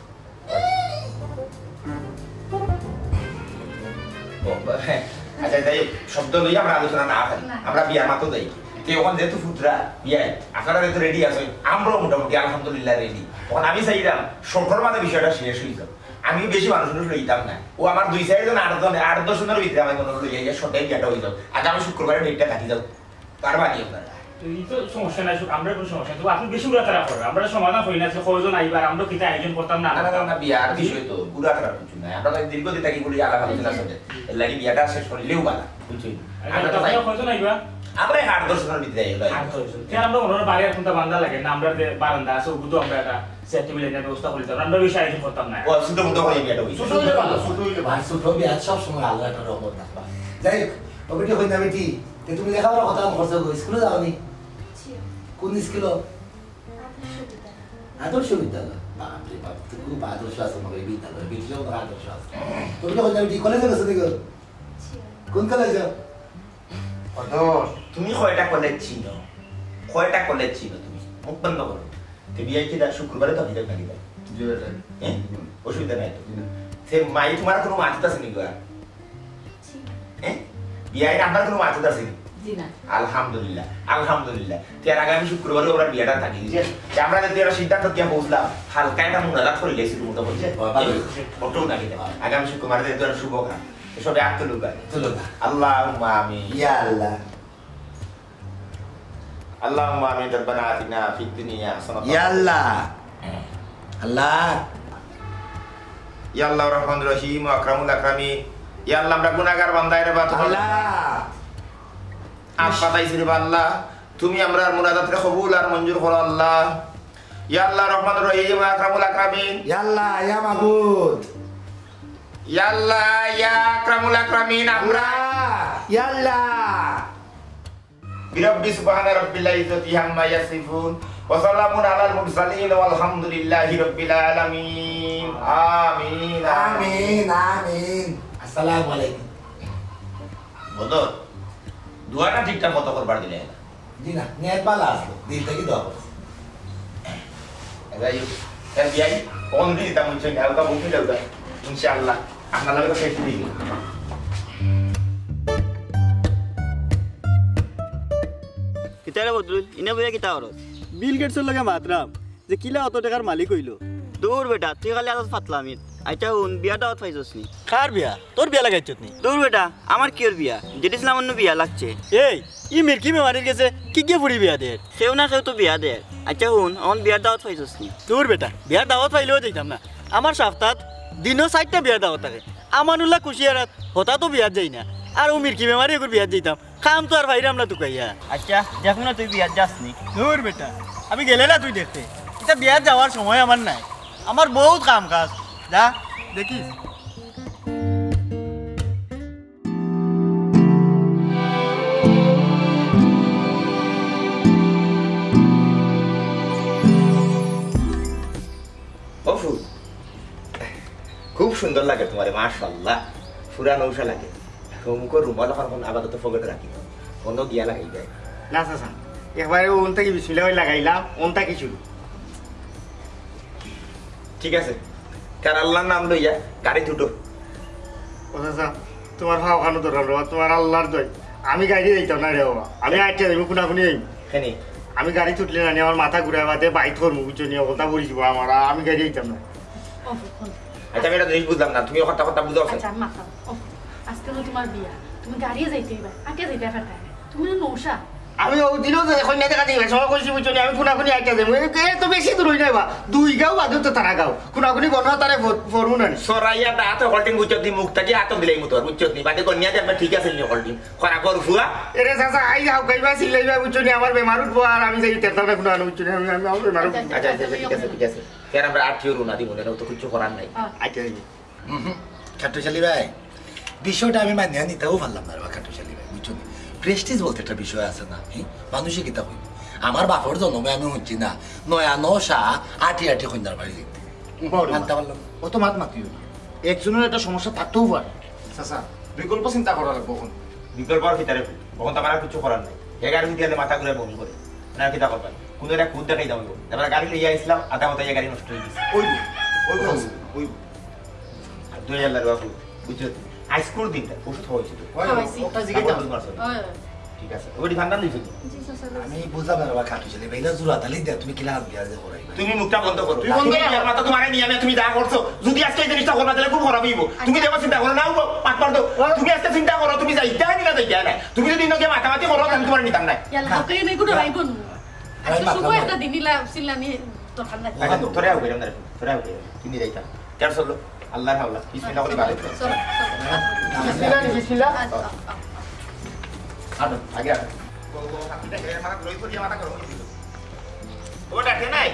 আচ্ছা, যাই হোক, শব্দ লইয়া আমরা আলোচনা না করি, আমরা বিয়ার মাতো যাই। তে অখন যেহেতু ফুতরা বিয়াই, আপনারা যেহেতু রেডি আছইন, আমরাও মোটামুটি আলহামদুলিল্লাহ রেডি। অখন আমি চাইরাম শর্টর মাঝে বিষয়টা শেষ অই যাউক। আমি বেশি মানুষ টানুষ লইতাম না। ও আমার দুই চাইরজন, আটজন, আট দশ জনর ভিতরে আমার মনে অয় লইয়া গিয়া শর্টে বিয়াটা অই যাউক। আগামী শুক্রবারে ডেটটা কাটি যাউক। পারবা নি আপনারা? ই তো সমস্যা নাই, আমরা কোনো সমস্যা নাই। তবে আপনে বেশি উড়াতাড়া কররা। আমরা সমাধান অই না যে কয়জন আইবা, আমরা কিতা আয়োজন করতাম না না, না, না, করতাম। না, বিয়ার জি। বিষয় তো উড়াতাড়ার কিছু নাই। আমরা তো দীর্ঘদিন থাকি বলি আলাপ আলোচনা জি। চলে। এর লাগি বিয়াটা শেষ করিলেউ ভালা, বুঝছইন? আচ্ছা, আমরা তো আপনারা ভাই, কয়জন আইবা? আমরা এই আট দশ জনর ভিতরে আইবা। আট দশ জন। তে আমরা ওনার বাড়ি আর কোনটা বান্দা লাগে না, আমরা যে বারান্দা আছে, ওগুলো আমরা একটা সেট টেবিল এনে ব্যবস্থা করে দিতাম। আমরা বেশি আয়োজন করতাম না। ও, ছোট মোটো করে বিয়াটা অইছে। ছোট অইলে ভালা, ছোট অইলে ভালা। আর ছোট বিয়া সব সময় আল্লাহ একটা রহমত রাখবা। যাই হোক, ও বেটি, হই না বেটি, তে তুমি লেখাপড়া কথা করছো গো, স্কুলে যাওনি? জি। কোন স্কুল? আদর্শ বিদ্যালয়। আদর্শ বিদ্যালয়? বাপ রে বাপ, তুমি খুব আদর্শ আছো মনে হয়, বিদ্যালয়, বিদ্যালয় তো আদর্শ আছে। তুমি তো কইলাম, কি কলেজে গেছো দেখো? জি। কোন কলেজে? কত? তুমি কয়টা কলেজ চিনো? কয়টা কলেজ চিনো তুমি? মুখ বন্ধ করো। তে বিয়াই কিতা শুক্রবারে তো অইযাইবা নাকি ভাই? জি, ভাই। হ্যাঁ? অসুবিধা নাই তো? জি না। তে মাই তোমার কোনো মাথাত আছে নি গো? জি। হ্যাঁ? বিয়াই আপনার কোনো মাথাত আছে নি? জি না। আলহামদুলিল্লাহ, আলহামদুলিল্লাহ। তে আর আগামী শুক্রবারে ওরা বিয়াটা থাকি, বুঝছেন? তে আমরা যদি একটা সিদ্ধান্ত দিয়া পৌঁছলাম, হালকা একটা মুনাজাত করি লাইছি, মোটামুটি, বুঝছেন? বাবা। এই, মোটেও নাকি না। আগামী শুক্রবারে যেহেতু আর শুভ কাম, সবে আত তুলুক। তুলুক। আল্লাহুম্মা আমিন। ইয়া আল্লাহ। আল্লাহুম্মা আমিন। রব্বানা আতিনা ফিদ দুনিয়া হাসানাতান। ইয়া আল্লাহ। আল্লাহ। ইয়া আল্লাহ রহমান রহিম, আকরামুল আকরামিন। ইয়া আল্লাহ, আমরা গুনাহগার বান্দা রে বা, তোমার আল্লাহ। আত পাতাইছি রে বা আল্লাহ, তুমি আমরার মুনাজাতরে কবুল আর মঞ্জুর করো আল্লাহ। ইয়া আল্লাহ রহমান রহিম, আকরামুল আকরামিন। ইয়া আল্লাহ, ইয়া মাবুদ। ইয়া আল্লাহ, ইয়া আকরামুল আকরামিন, আমরা আল্লাহ, ইয়া আল্লাহ। বিরব্বি সুবহানা রাব্বিল ইজ্জতি আম্মা ইয়াসিফুন, ওয়া সালামুন আলাল মুরসালিন, ওয়াল হামদুলিল্লাহি রাব্বিল আলামিন। আমিন, আমিন। আমিন, আমিন। আসসালামু আলাইকুম। বদর, দোয়াটা ঠিকঠাক মতো করবার দিলে না। জি না, নিয়ত ভালা আছে, দিল থাকি দোয়া করছি। এবার এই, এবার বিয়াই, কোন দিন এটা বুঝছেন? হালকা বুঝতে যাও, ইনশাআল্লাহ, আপনার লগে তো শেষ দিন। কিতা রে বদরুল, ইনে বইয়া কিতা করস? বিল গেটসর লগে মাতরাম যে কিলা অত টেকার মালিক অইলো। দূর বেটা, তুই খালি আরো ফাতলামিত। আইচ্ছা হুন, বিয়ার দাওয়াত পাইছস নি? কার বিয়া? তোর বিয়া লাগাইছত নি? দূর বেটা, আমার কিওর বিয়া? জেডি ইসলামর নু বিয়া লাগছে। এই, ই মির্কি বেমারির গেছে কিগিয়ে ফুড়ি বিয়া দের? কেউ না কেউ তো বিয়া দের। আইচ্ছা হুন, অখন বিয়ার দাওয়াত পাইছস নি? দূর বেটা, বিয়ার দাওয়াত পাইলেও যাইতাম না। আমার সাপ্তাত দিনো চাইরটা বিয়ার দাওয়াত থাকে। আমানুল্লাহ কুশিয়ারাত হতা তো বিয়াত যাই না। আর ও মির্কি বেমারি এগুর বিয়াত যাইতাম। কাম তো আর পাইরাম না তুকাইয়া। আইচ্ছা, দেখমু না তুই বিয়াত যাস নি। দূর বেটা, আমি গেলে না তুই দেখতে। ইটা বিয়াত যাওয়ার সময় আমার নাই। আমার বউত কাম কাজ। যা, দেখিস। ও ফুল, খুব সুন্দর লাগে তোমারে, মাশাআল্লাহ, পুরা নৌশা লাগে। অমুকর রুমাল অখন আপাতত পকেটে রাখি দাও, অনো গিয়া লাগাই দেয়। না চাচা, একবারে অন থাকি বিসমিল্লাহ করি লাগাইলাম, অন থাকি শুরু। ঠিক আছে, কার আল্লাহর নাম লইয়া গাড়িত উঠো। ও চাচা, তোমার পাও খানো ধরলাম রে বাবা, তোমার আল্লাহর দোয়াই। আমি গাড়ি যাইতাম না রে বাবা, আমি আইচ্ছা যাইমু, কুনাকুনি যাইমু। কেনে? আমি গাড়িত উঠলে না নি, আমার মাথা ঘুরায় বাদে বাইত করমু, বুঝছো নি? অবস্থা পড়ি যাইবো আমার, আমি গাড়ি যাইতাম না। ওফ, ওফ। আইচ্ছা, আমি একটা জিনিস বুঝলাম না, তুমি কথা কথা বুঝাও কেনে? আইচ্ছা, আমি মাথা, ওফ, আজকে তো তোমার বিয়া, তুমি গাড়িয়ে যাইতে অইবা, আটিয়া যাইতায় পারতায় না, তুমি না নৌশা। আমি অউ দিনও যে কইন্যা দেখা দিবা, সবাই কইছি, বুঝছো নি? আমি কুনাকুনি আইচ্ছা যাইমু, এ, এ তো বেশি দূর অই না বা, দুই গাঁও বাদে তো তারা গাঁও, কুনাকুনি বনো তারে ফর-, ফরমু না নি। সরাইয়া দা আতো হল্টিং বুঝছো নি, মুখ থাকি আতো দিলাই মুতর, বুঝছো নি? বাদে কইন্যা দেখবে ঠিক আছে নি হল্টিং। খরা কর ফুয়া। এরে চাচা, আই যাও, কইবা চিল্লাইবা, বুঝছো নি? আমার বেমার উঠবো, আর আমি যাইতাম না কুনানো, বুঝছো নি? আমি, আমি, আমার বেমার উঠবো। আইচ্ছা, আইচ্ছা, আইচ্ছা, ঠিক আছে, ঠিক আছে। ফের আমরা আটিও রওনা দিমু, অনে তো কিচ্ছু করার নাই। হ্যাঁ। আইচ্ছা, আইচ্ছা। হুম, হুম। খাট্টুশ আলী ভাই, বিষয়টা আমি মানিয়া নিতাও পারলাম না রে বা খাট্টুশ আলী ভাই, বুঝছো নি? প্রেস্টিজ বলতে একটা বিষয় আছে না, হ্যাঁ? মানুষে কিতা কইবো? আমার বাপর জন্মে আমি হুনছি না, নয়া নশা আটি আটি কইন্যার বাড়ি যাইতে। বাবা রে মানতে বাবা। পারলাম না। অত মাত মাতিও না। একজনর একটা সমস্যা থাকতেও পারে। চাচা, বিকল্প চিন্তা করা লাগবো অখন। বিকল্প আর কিতা রে? অখন তো আমার আর কিচ্ছু করার নাই। এগারো দিন গেলে মাথা ঘুরে বমি করে। না কিতা করবা? কুনু একটা খুদ দেখাই দাও। এবার গাড়ি লইয়া আইছলাম, আধা মাথায় গাড়ি নষ্ট অই গেছে। ওই, ওই, ওই, ওই। আর দুই হাজার লাগবে খুদ, বুঝছো? আইজকুর দিনটা ওষুধ খাওয়াইছো তো? খাওয়াইছি। খাওয়াইছি। কাপড় চোপড় মারছো তো? হয়। ঠিক আছে। ওই ঠান্ডা নিছো তো? জি, চাচা, লইছি। আমি বুঝলাম না বাবা, খাটু ছেলে, বেলা জুরা তালি দেয়া, তুমি কিলা আনবি আর যে করাই? তুমি মুখটা বন্ধ করো। তুই বন্ধ কর। বিয়ার মাথা তোমারে নিয়া আমি তুমি যা করছো, যদি আজকে এই জিনিসটা করবা, তাহলে খুব খারাপ হইব। তুমি দেখো চিন্তা করো না, উঠো, পাত পার দাও। তুমি আজকে চিন্তা করো, তুমি যাইতায় নি না যাইতায় না। তুমি যদি ইনো গিয়া মাতামাতি করো, তাহলে তোমারে নিতাম না। ইয়াল্লা, হাতে নেই কোনো রাইব না। আরে আচ্ছা, বাবা, শুভ বাবা। একটা দিন নিলা, চিল্লানি দরকার নাই। আচ্ছা, তোরে আও কইরাম না, তোরে আও কইরাম। তুমি যাইতাম। কেন চললো? আল্লাহর হাওলা। বিসমিল্লাহ করি বাড়ি। চলো, চলো। বিসমিল্লাহ, বিসমিল্লাহ। আচ্ছা, আচ্ছা। আনো, আগে আনো। ও, ও, আপনি দেখে মাথা ঘুরে ঘুরে মাথা গরম হয়ে গেল। ও ডাকে নাই।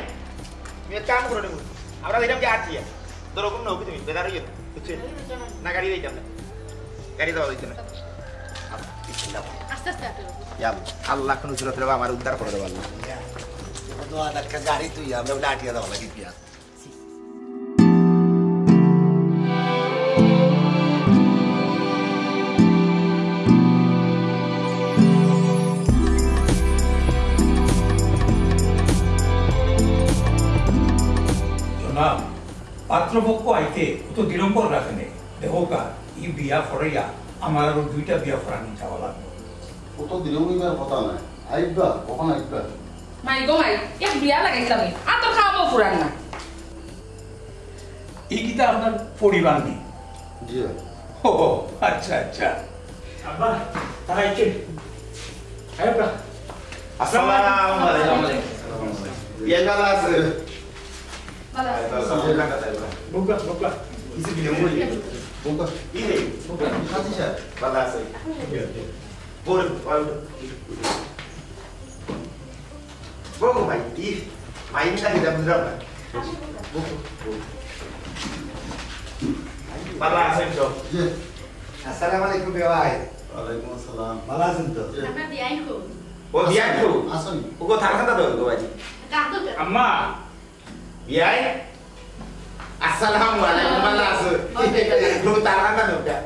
তুমি এক কাম করো রে। আমরা দিলাম কি আছি। ধরো কোন নৌকি তুমি বেদার হইও না। বুঝছো? না গাড়ি দিতাম না। গাড়ি দেওয়া হইতো না। বিসমিল্লাহ। আস্তে আস্তে আস্তে। ইয়া আল্লাহ। আল্লাহ কোন সুরত রে আমার উদ্ধার করে দেবো আল্লাহ। তো আধার কার্ড গাড়ি তুই আমরা বলে আটিয়া দেওয়া লাগে পিয়া। জনাব, পাত্রপক্ষ আইতে অত বিড়ম্বর রাখেনে। দেখো কা, ই বিয়া ফরাইয়া আমার আরো দুইটা বিয়া ফরানি যাওয়া লাগবে। অত বিড়ম্বর কথা নাই। আইবা, কখন আইবা? মাই গো মাই, এক বিয়া লাগাইছিলাম নি, আর তোর খাওয়া ফুরান না। ই কিতা আপনার পরিবার নি? জি। ও, আচ্ছা, আচ্ছা। আব্বা, তারা আইছে। আরে আব্বা। আসসালামু আলাইকুম। বিয়াই ভালা আছে? ভালা আছে। বউকা, বউকা। কিছু বিলম্ব হয়ে গেল। বউকা। কি রে? বউকা। সাথী স্যার। ভালা আছে। বউরে, বউরে। বউ, ভাই, কি? ভাই, এটা কি দাম দিলাম না? বউ, বউ। ভালা আছেন তো? জি। আসসালামু আলাইকুম, ভাই। ওয়ালাইকুম আসসালাম। ভালা আছেন তো? জি। আপনার বিয়াই খুব। ও, বিয়াই খুব? আসুন। ও, কোথায় কথা তো, গো ভাই? কাঁদো কেন? আম্মা। বিয়াই? আসসালামু আলাইকুম, ভালা আছো? ও, তার কথা নৌকা।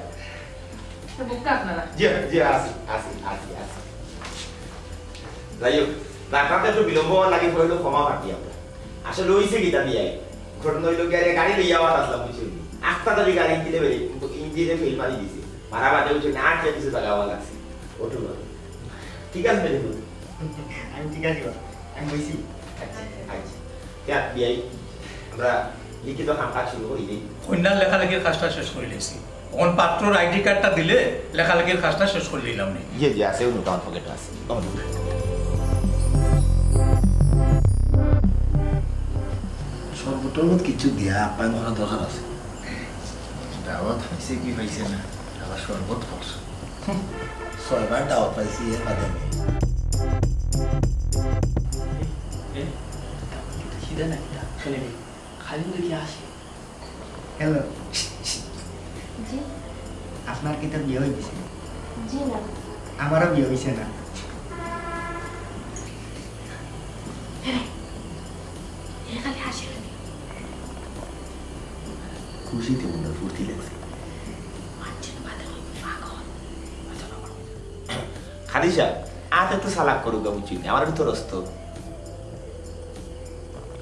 তো বুক কাঁপ না। জি, জি, আছি, আছি, আছি, আছি। যাই হোক, রাখাতে একটু বিলম্ব হওয়ার লাগি হইলো ক্ষমা প্রার্থী আমরা। আসলে হইছে কিতা বিয়াই? ঘটনা হইলো কি, আরে গাড়ি লইয়া আবার আসলাম, বুঝছো নি? আস্তা গাড়ি গাড়ি দিলে বেরিয়ে, কিন্তু ইঞ্জিনে ফেল মারি দিছে। মারা বাদে বুঝছো নি, আর কে দিছে জায়গা আবার লাগছে। ওঠো না। ঠিক আছে, বেরিয়ে। আমি ঠিক আছি বাবা, আমি বইছি। আচ্ছা, আচ্ছা। ইয়া, বিয়াই, আমরা লিখিত কাম কাজ শুরু করি দেই। কন্যার লেখালেখির কাজটা শেষ করে দিয়েছি। এখন পাত্রর আইডি কার্ডটা দিলে লেখালেখির কাজটা শেষ করে দিলাম নি। জি, জি, আছে, ওই নোট আমার পকেটে আছে। শরবত টরবত কিছু দিয়া আপ্যায়ন করা দরকার আছে। দাওয়াত হইছে কি হইছে না, আবার শরবত করছে। ছয়বার দাওয়াত পাইছি এর বাদে আমি। এ, এ, খিদে নাই, খিদে নেই। খালি দেখি আসে। হ্যালো। জি। আপনার কিতা বিয়া হয়ে গেছে? জি না। আমারও বিয়া হইছে না। এ খালি হাসে লাগে। খুশিতে মনে ফুর্তি লাগছে। মানছেন বাদে হইব পাগল। খাদিজা, আত একটু চালাক করুক, বুঝছি না, আমার একটু তরস্ত।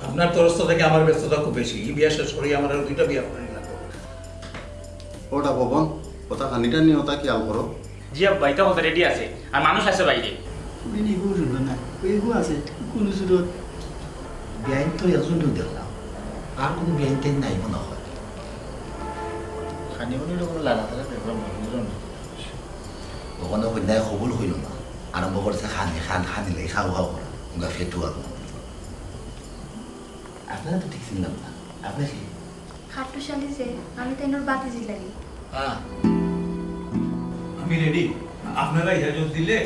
আপনার তরস্ত থেকে আমার ব্যস্ততা খুব বেশি। এই বিয়া শেষ করি আমার আরো দুইটা বিয়া করে নিলাম। ওটা ভবন, ওটা খানিটা নিয়ে ওটা খেয়াল করো। জি আব্বা, এটা হতে রেডি আছে, আর মানুষ আছে বাইরে। তুমি নিবো শুনবে না, ওইগো আছে, কোন সুরত? বিয়াইন তো একজন তো দেখলাম, আর কোনো বিয়াইন টাইন নাই মনে হয়। খানি মনে হলো কোনো লাগা থাকে, ব্যাপার মনে হলো না। ওখানে কন্যায় কবুল হইল না, আরম্ভ করছে খানি, খান, খানি লাই, খাও, খাও করা, ওগুলা ফেটু আর কোনো। আপনারা তো ঠিক চিনলাম না, আপনি কি? খাট্টুশালী যে, আমি তাইনর বাতিজি লাগি। হ্যাঁ। আমি রেডি। আপনারা ইজাজত দিলে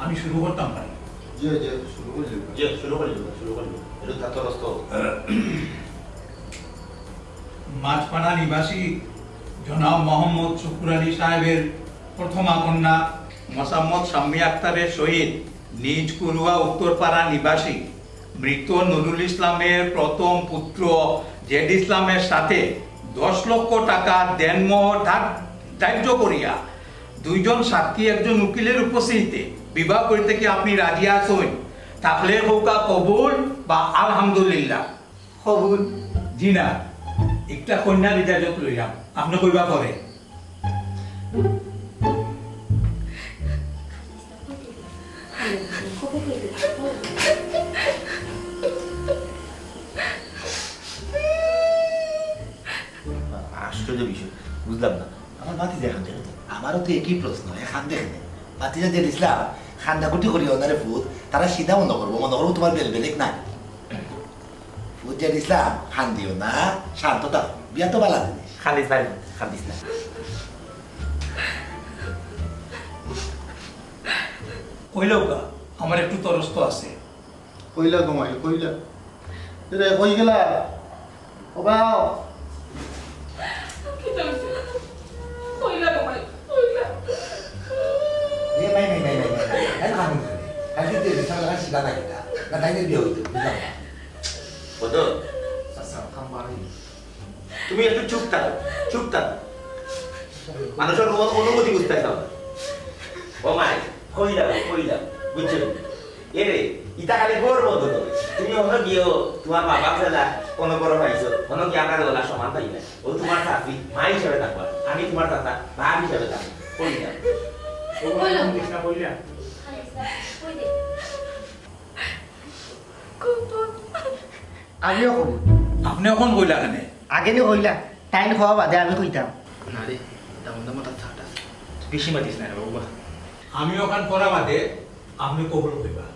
আমি শুরু করতাম পারি। জি, জি, শুরু করে দিন। জি, শুরু করে দিন, শুরু করে দিন। এটা তার তরফ তো। মাছপাড়া নিবাসী জনাব মোহাম্মদ শুকুর আলী সাহেবের প্রথমা কন্যা মোসাম্মদ শাম্মী আক্তারের সহিত নিজ কুরুয়া উত্তরপাড়া নিবাসী মৃত নুরুল ইসলামের প্রথম পুত্র জেড ইসলামের সাথে দশ লক্ষ টাকা দেনমোহর ধার-, ধার্য করিয়া দুইজন সাক্ষী একজন উকিলের উপস্থিতিতে বিবাহ করিতে কি আপনি রাজি আছেন? থাকলে কউক্কা কবুল বা আলহামদুলিল্লাহ। কবুল। জি না, একটা কন্যার ইজাজত লইলাম, আপনি কইবা পরে। আশ্চর্য বিষয়, বুঝলাম না। আমার ভাতিজা কান্দে কেনে? আমারও তো একই প্রশ্ন, এ কান্দে কেনে? ভাতিজা জেড ইসলাম, কান্দাকুটি করিও না রে ফুত, তারা সিধা মনো করবো, মনো করবো তুমার বেলবেলেক নাই। ফুত জেড ইসলাম, কান্দিও না, শান্ত থাকো, বিয়া তো বালা জিনিস। কান্দিস না রে, কান্দিস না। কইলাউক্কা, আমার একটু তরস্ত আছে। কইলা ঘুমাই, কইলা। এরে, কই গেলা? ও বাও। কিতা অইছে? কইলা ঘুমাই, কইলা। এ, মাই, মাই, মাই, মাই, মাই, মাই। কাল খাবো না। কালকে দিয়ে দিতাম, কাল শিলা না এটা। না, তাই দিয়ে বিয়ে হইতো, বুঝলাম না। কত? আচ্ছা, খাম বাড়ি। তুমি একটু চুপ থাকো, চুপ থাকো। মানুষের অনু-, অনুভূতি বুঝতে চাও না। ও মাই, কইলা, কইলা, বুঝছো? এরে, ইতা খালি বড় বন্ধ তো। তুমি অন্য গিয়েও তোমার মা বাপ ছাড়া কোনো বড় পাইছো, কোনো কি আমরা ওলা সমান পাই না। ও তোমার চাচি, মা হিসাবে থাকবা, আমি তোমার চাচা, বাপ হিসাবে থাকবা। কইলা। ও বলো। কৃষ্ণা কইলা। আমিও কইমু। আপনে অখন কইলা কেনে? আগে নি কইলা, তাইন কওয়া বাদে আমি কইতাম। না রে, এটা মন্দ মাথার ছাট আছে। বেশি মাতিস না রে বাবা। আমি অখান পড়া বাদে আপনে কবুল কইবা।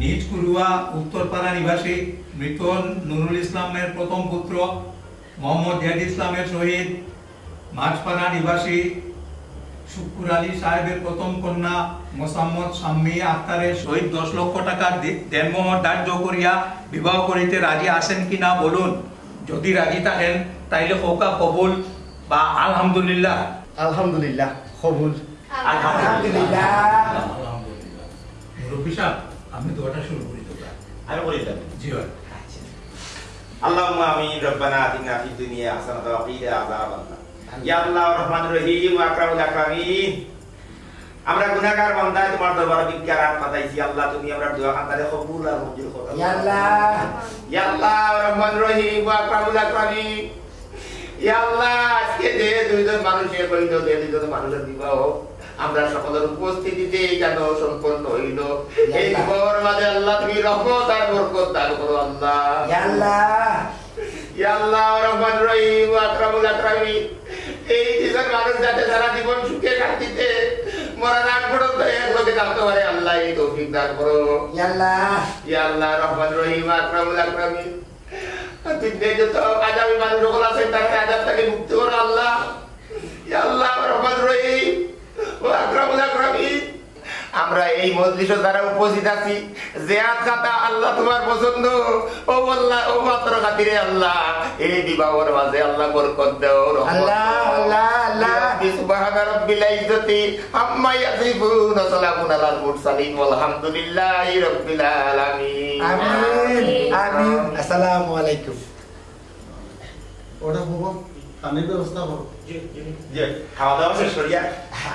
নিজ কুরুয়া উত্তরপাড়া নিবাসী মৃত নুরুল ইসলামের প্রথম পুত্র মোহাম্মদ জেড ইসলামের সহিত মাঝপাড়া নিবাসী শুক্কুর আলী সাহেবের প্রথম কন্যা মোসাম্মদ শাম্মী আক্তারের সহিত দশ লক্ষ টাকার দি-, দেনমোহর ধার্য করিয়া বিবাহ করিতে রাজি আছেন কিনা বলুন। যদি রাজি থাকেন, তাইলে কউক্কা কবুল বা আলহামদুলিল্লাহ। আলহামদুলিল্লাহ, কবুল। আলহামদুলিল্লাহ। আলহামদুলিল্লাহ। মুরব্বী সাহেব, আপনে দোয়াটা শুরু করি দেউক্কা। আমি করি দিলাম। জি ভাই। আচ্ছা। আল্লাহুম্মা আমিন। রব্বানা আতিনা ফিদ দুনিয়া হাসানাতাও ওয়া কিনা আযাবান নার। ইয়া আল্লাহ, রহমান রহিম, আকরামুল আকরামিন। আমরা গুনাহগার বান্দায় তোমার দরবারে ভিক্ষার হাত পাতাইছি। আল্লাহ, তুমি আমরার দোয়া খান্দারে কবুল আর মঞ্জুর করো। ইয়া আল্লাহ। ইয়া আল্লাহ, রহমান রহিম, আকরামুল আকরামিন। ইয়া আল্লাহ, আজকে যে দুইজন মানুষের পরিণত, যে দুইজন মানুষের বিবাহ, আমরা সকলের উপস্থিতিতে এই যেন সম্পন্ন হইল। এই বিবাহর মাঝে আল্লাহ তুমি রহমত আর বরকত দান করো আল্লাহ। ইয়া আল্লাহ। ইয়া আল্লাহ, রহমান রহিম, আকরামুল আকরামিন। এই দুইজন মানুষ যাতে সারা জীবন সুখে শান্তিতে মরার আগ পর্যন্ত একলগে থাকতে পারে আল্লাহ, এই তৌফিক দান করো। ইয়া আল্লাহ। ইয়া আল্লাহ, রহমান রহিম, আকরামুল আকরামিন। আর দুনিয়ার যত আজাবি মানুষ সকল আছে, তারা আজাব থেকে মুক্তি করো আল্লাহ। ইয়া আল্লাহ, রহমান রহিম, ও আকরামুল আকরামিন, আমরা এই মজলিসে যারা উপস্থিত আছি, যে আত খাতা আল্লাহ তোমার পছন্দ, ও আল্লাহ, ও মাত্র খাতিরে আল্লাহ, এই বিবাহর মাঝে আল্লাহ বরকত দাও, রহমত আল্লাহ, দাও। আল্লাহ, আল্লাহ। সুবহানা রাব্বিল ইজ্জতি আম্মা ইয়াসিফুন, ওয়া সালামুন আলাল মুরসালিন, ওয়ালহামদুলিল্লাহি রাব্বিল আলামিন। আমিন, আমিন। আসসালামু আলাইকুম। ওটা বাবা, পানির ব্যবস্থা করো। জি, খাওয়া দাওয়া শেষ করিয়া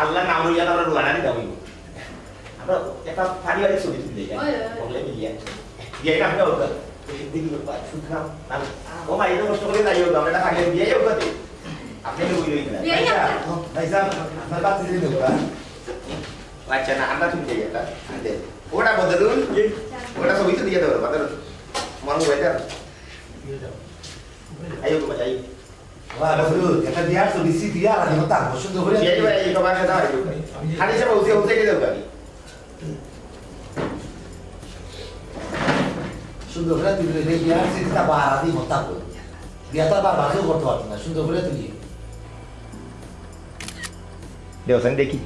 আল্লাহর নাম লইয়া আমরা রওয়ানা দিতাম অইব। আমরা একটা পারিবারিক ছবি তুলি যাই। ওই, ওই, ওই। বগলে মিলিয়া। বিয়াই না, আপনি ওটা। দেখি, সুতরাং, আর, ও ভাই, এটা কষ্ট করে যাই হোক, আমরা এটা খাইলে বিয়াই হোক, আপনি তো বই রইলেন। বিয়াই আচ্ছা, হোক। ভাই সাহেব, আপনার কাছে দিয়ে দেবো, হ্যাঁ? আচ্ছা, না, আমরা তুমি যাই একটা। ওটা বদলুন, ওটা ছবি তুলিয়া দেবো, বদলুন। মন বই যান। আইও, বাবা, আইও। বাবা, বদলুন, একটা বিয়ার ছবি, স্মৃতি আর আমি কথা, সুন্দর করে। বিয়াই ভাই, এই বাবা, সাদা ভাই। খালি সব উঠে, উঠে গেলে যাবো আমি। সুন্দর করে তুই এই বিয়ার স্মৃতিটা বাড়াবি, কথা বল। বিয়া তো আর বারবার কেউ করতে পারতো না, সুন্দর করে তুই। দেও, আমি দেখি।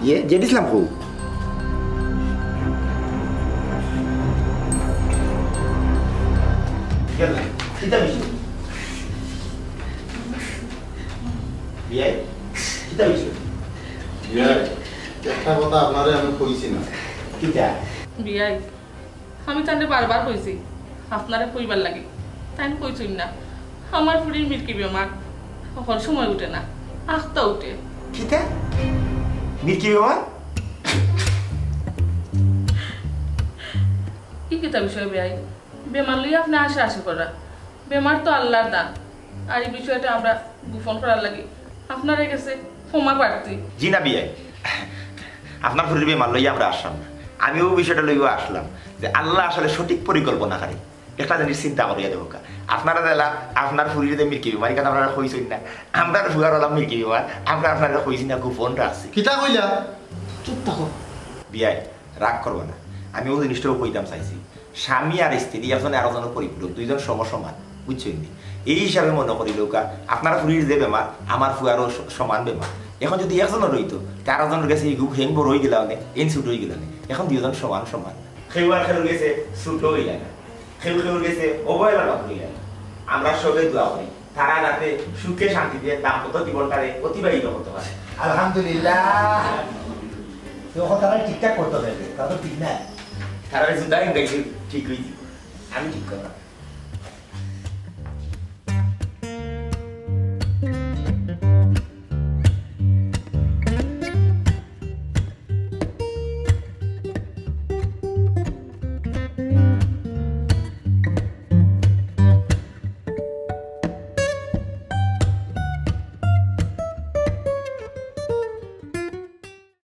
ইয়ে, জেড ইসলাম কো? গেল। কিতা বিষয়? বিয়াই? কিতা বিষয়? বিয়াই, একটা কথা আপনারে আমি কইছি না। কিতা? বিয়াই, আমি তানরে বারবার কইছি, আপনারে কইবার লাগি। তাইন কইছইন না। আমার ফুরির মির্কি বেমার, হকল সময় উঠে না, আখতা উঠে। কিতা? মির্কি বেমার? ই কিতা বিষয় বিয়াই? বেমার লইয়া আপনে আশা আশি করা, বেমার তো আল্লার দান। আর ই বিষয়টা আমরা গোপন করার লাগি আপনার গেছে ক্ষমা প্রার্থী। জি না বিয়াই, আপনার ফুরির বেমার লইয়া আমরা আসলাম না। আমি অউ বিষয়টা লইয়া আসলাম যে আল্লা আসলে সঠিক পরিকল্পনাকারী। একটা জিনিস চিন্তা করিয়া দেখউক্কা, আপনারা দিলা আপনার ফুরির যে মির্কি বেমার, ইখান আপনারা কইছইন না। আমরার ফুয়ার অলা মির্কি বেমার, আমরা আপনারে কইছি না, গোপন রাখছি। কিতা কইলা? চুপ থাকো। বিয়াই, রাগ করবা না, আমি অউ জিনিসটাউ কইতাম চাইছি। স্বামী আর স্ত্রী একজনে আরকজনর পরিপূরক, দুইজন সমসমান, বুঝছইন নি? এই হিসাবে মনো করিলাউক্কা, আপনার ফুরির যে বেমার, আমার ফুয়ারও স-, সমান বেমার। এখন যুদি একজনর অইতো, তে আরকজনর গেছে ইগু হেন বড় অইগেলা অনে, এন ছুটো অইগেলা অনে। এখন দুইজন সমান সমান। কেউ আর কেউর গেছে ছুটো অইলা না, কেউ কেউর গেছে অবহেলা না অইলা না। আমরা সবে দোয়া করি, তারা যাতে সুখে শান্তিতে দাম্পত্য জীবনটারে অতিবাহিত করতে পারে। আলহামদুলিল্লাহ। তো এখন তারা ঠিকঠাক করতে হবে, তা তো ঠিক না। তারা জুতা ইংরেজি ঠিক অই দিব, আমি ঠিক করলাম।